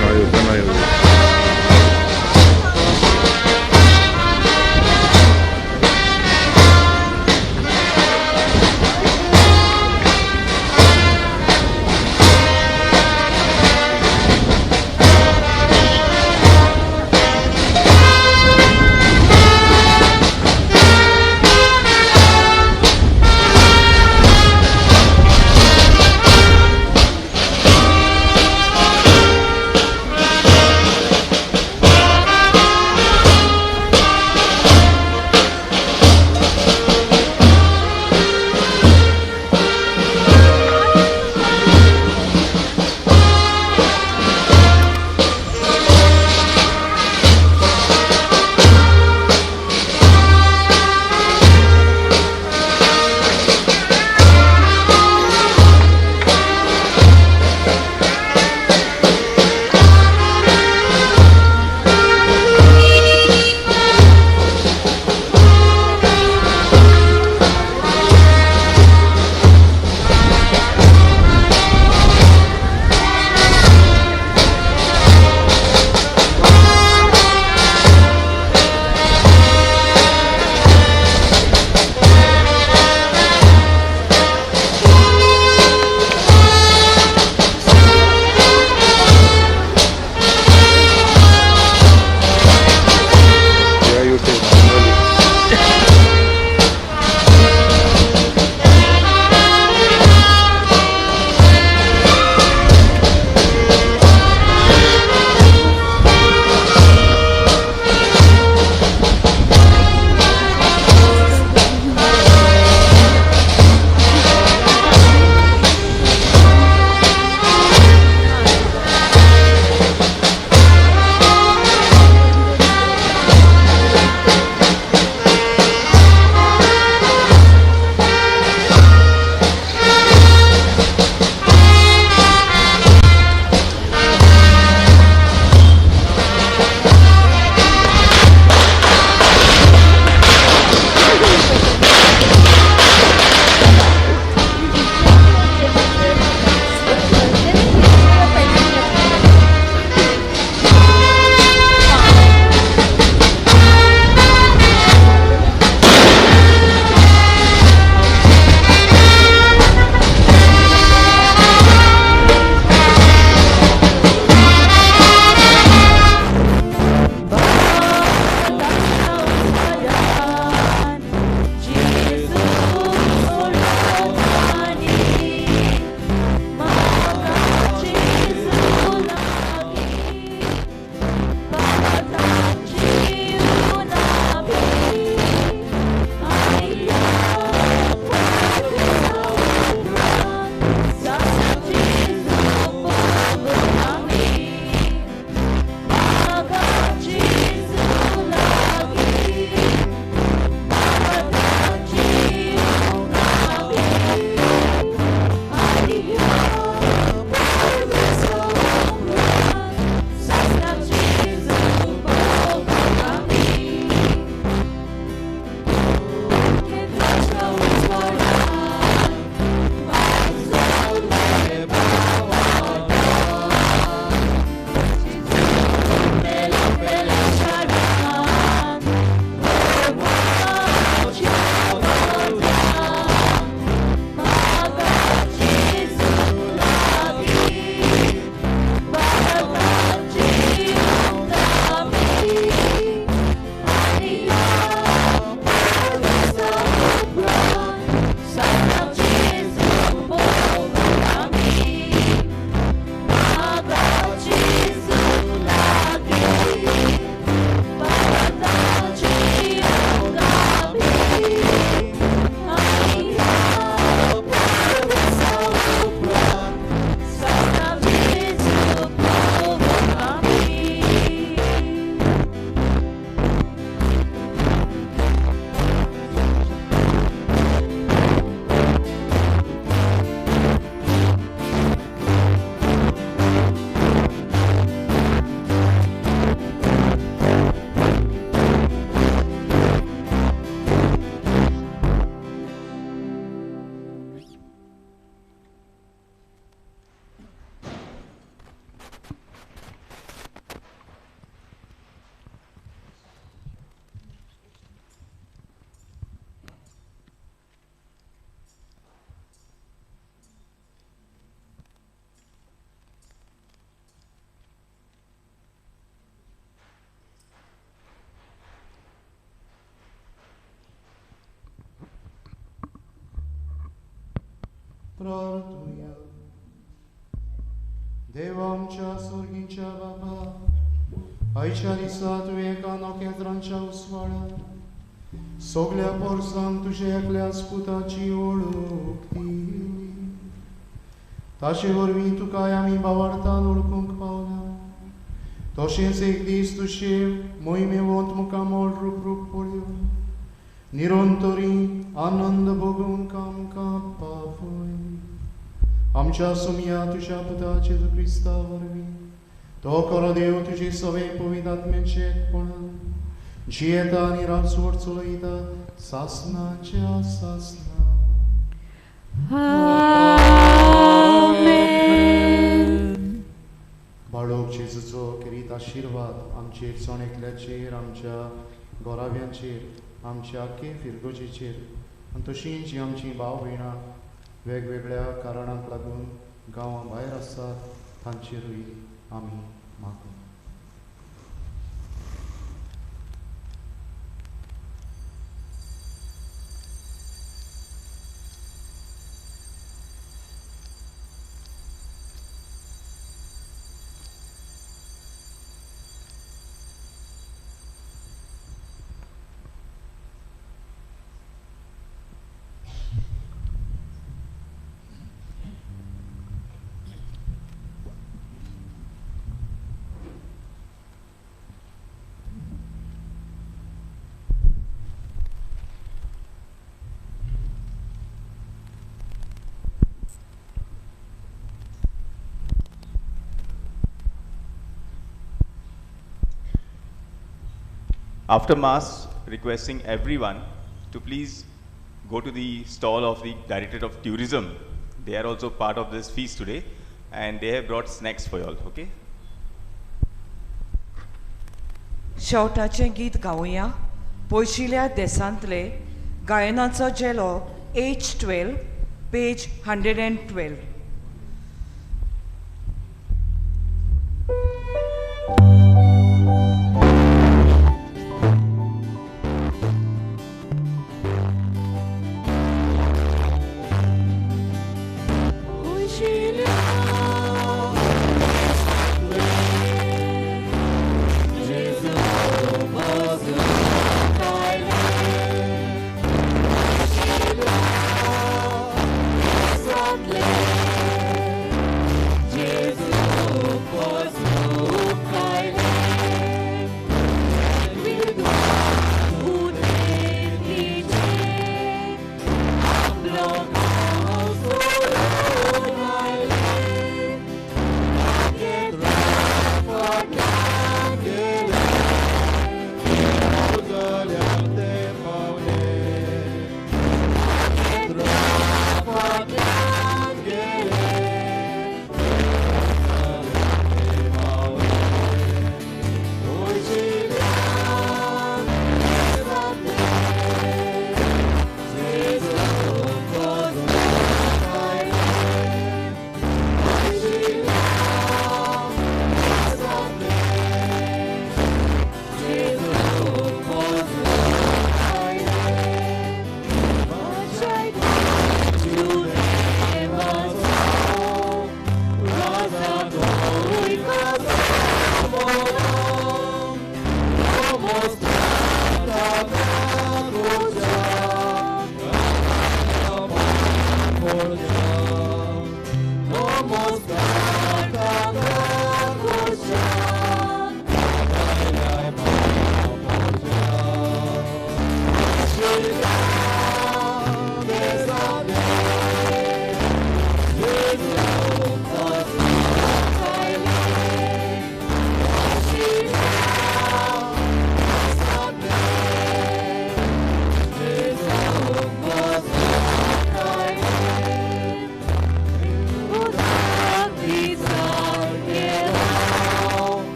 Speaker 5: Now you, now you.
Speaker 10: प्रार्थुया. देवा आमच्या सोर्गींच्या बाबा, आयच्या दिसा तुवें एका नखेत्रांच्या उसवाळान सगल्या पोरसांक तुज्या एकल्याच पुताची वळख दिली. ताचे वरवीं तुका आमी भावार्थान वळखूंक पावल्या. तशेंच एक दीस तुजे मोहिमेवंत मुखामळ रूप रूप पळोवन निरंतरी आनंद भोगूंक आमकां पावय. आमच्या सुमया तुज्या पुता जेजू क्रिस्ता वरवीं तो खरो देव तुजे सवे पवित्र आत्म्याचें एकपणान जियेता आनी राजवट चलयता सासनाच्या सासना. बाळोक जेजूचो खेरीत आशिर्वाद आमचेर सण एकल्याचेर, आमच्या गोराव्यांचेर, आमच्या आख्खे फिरगोजेचेर आनी तशींच जी आमची भाव भयणां वेगवेगळ्या कारणांक लागून गांवां भायर आसात तांचेरूय आमी मागू.
Speaker 20: After Mass, requesting everyone to please go to the stall of the Directorate of Tourism. They are also part of this feast today, and they have brought snacks for you all, okay?
Speaker 8: शेवटाचें गीत गावया. पयशिल्या देसांतले गायनाचो झेलो H12 page 112.
Speaker 4: Lovely.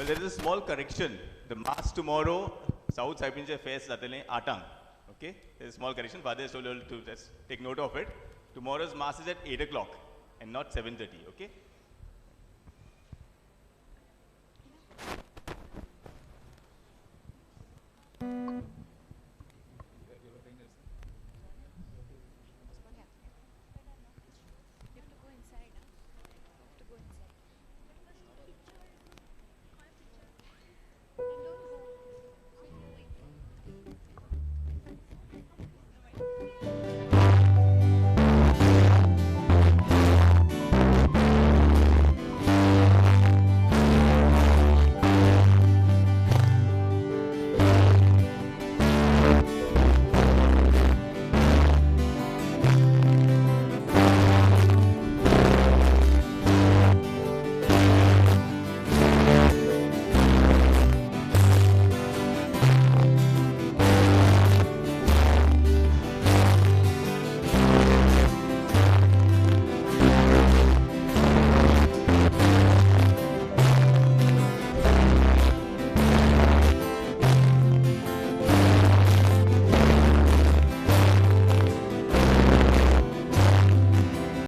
Speaker 20: There is a small correction. The mass tomorrow, South Saipinche fest जातलें 8आंक. Okay, there is a small correction. Father has told you to just take note of it. Tomorrow's mass is at 8 o'clock and not 7:30. Okay,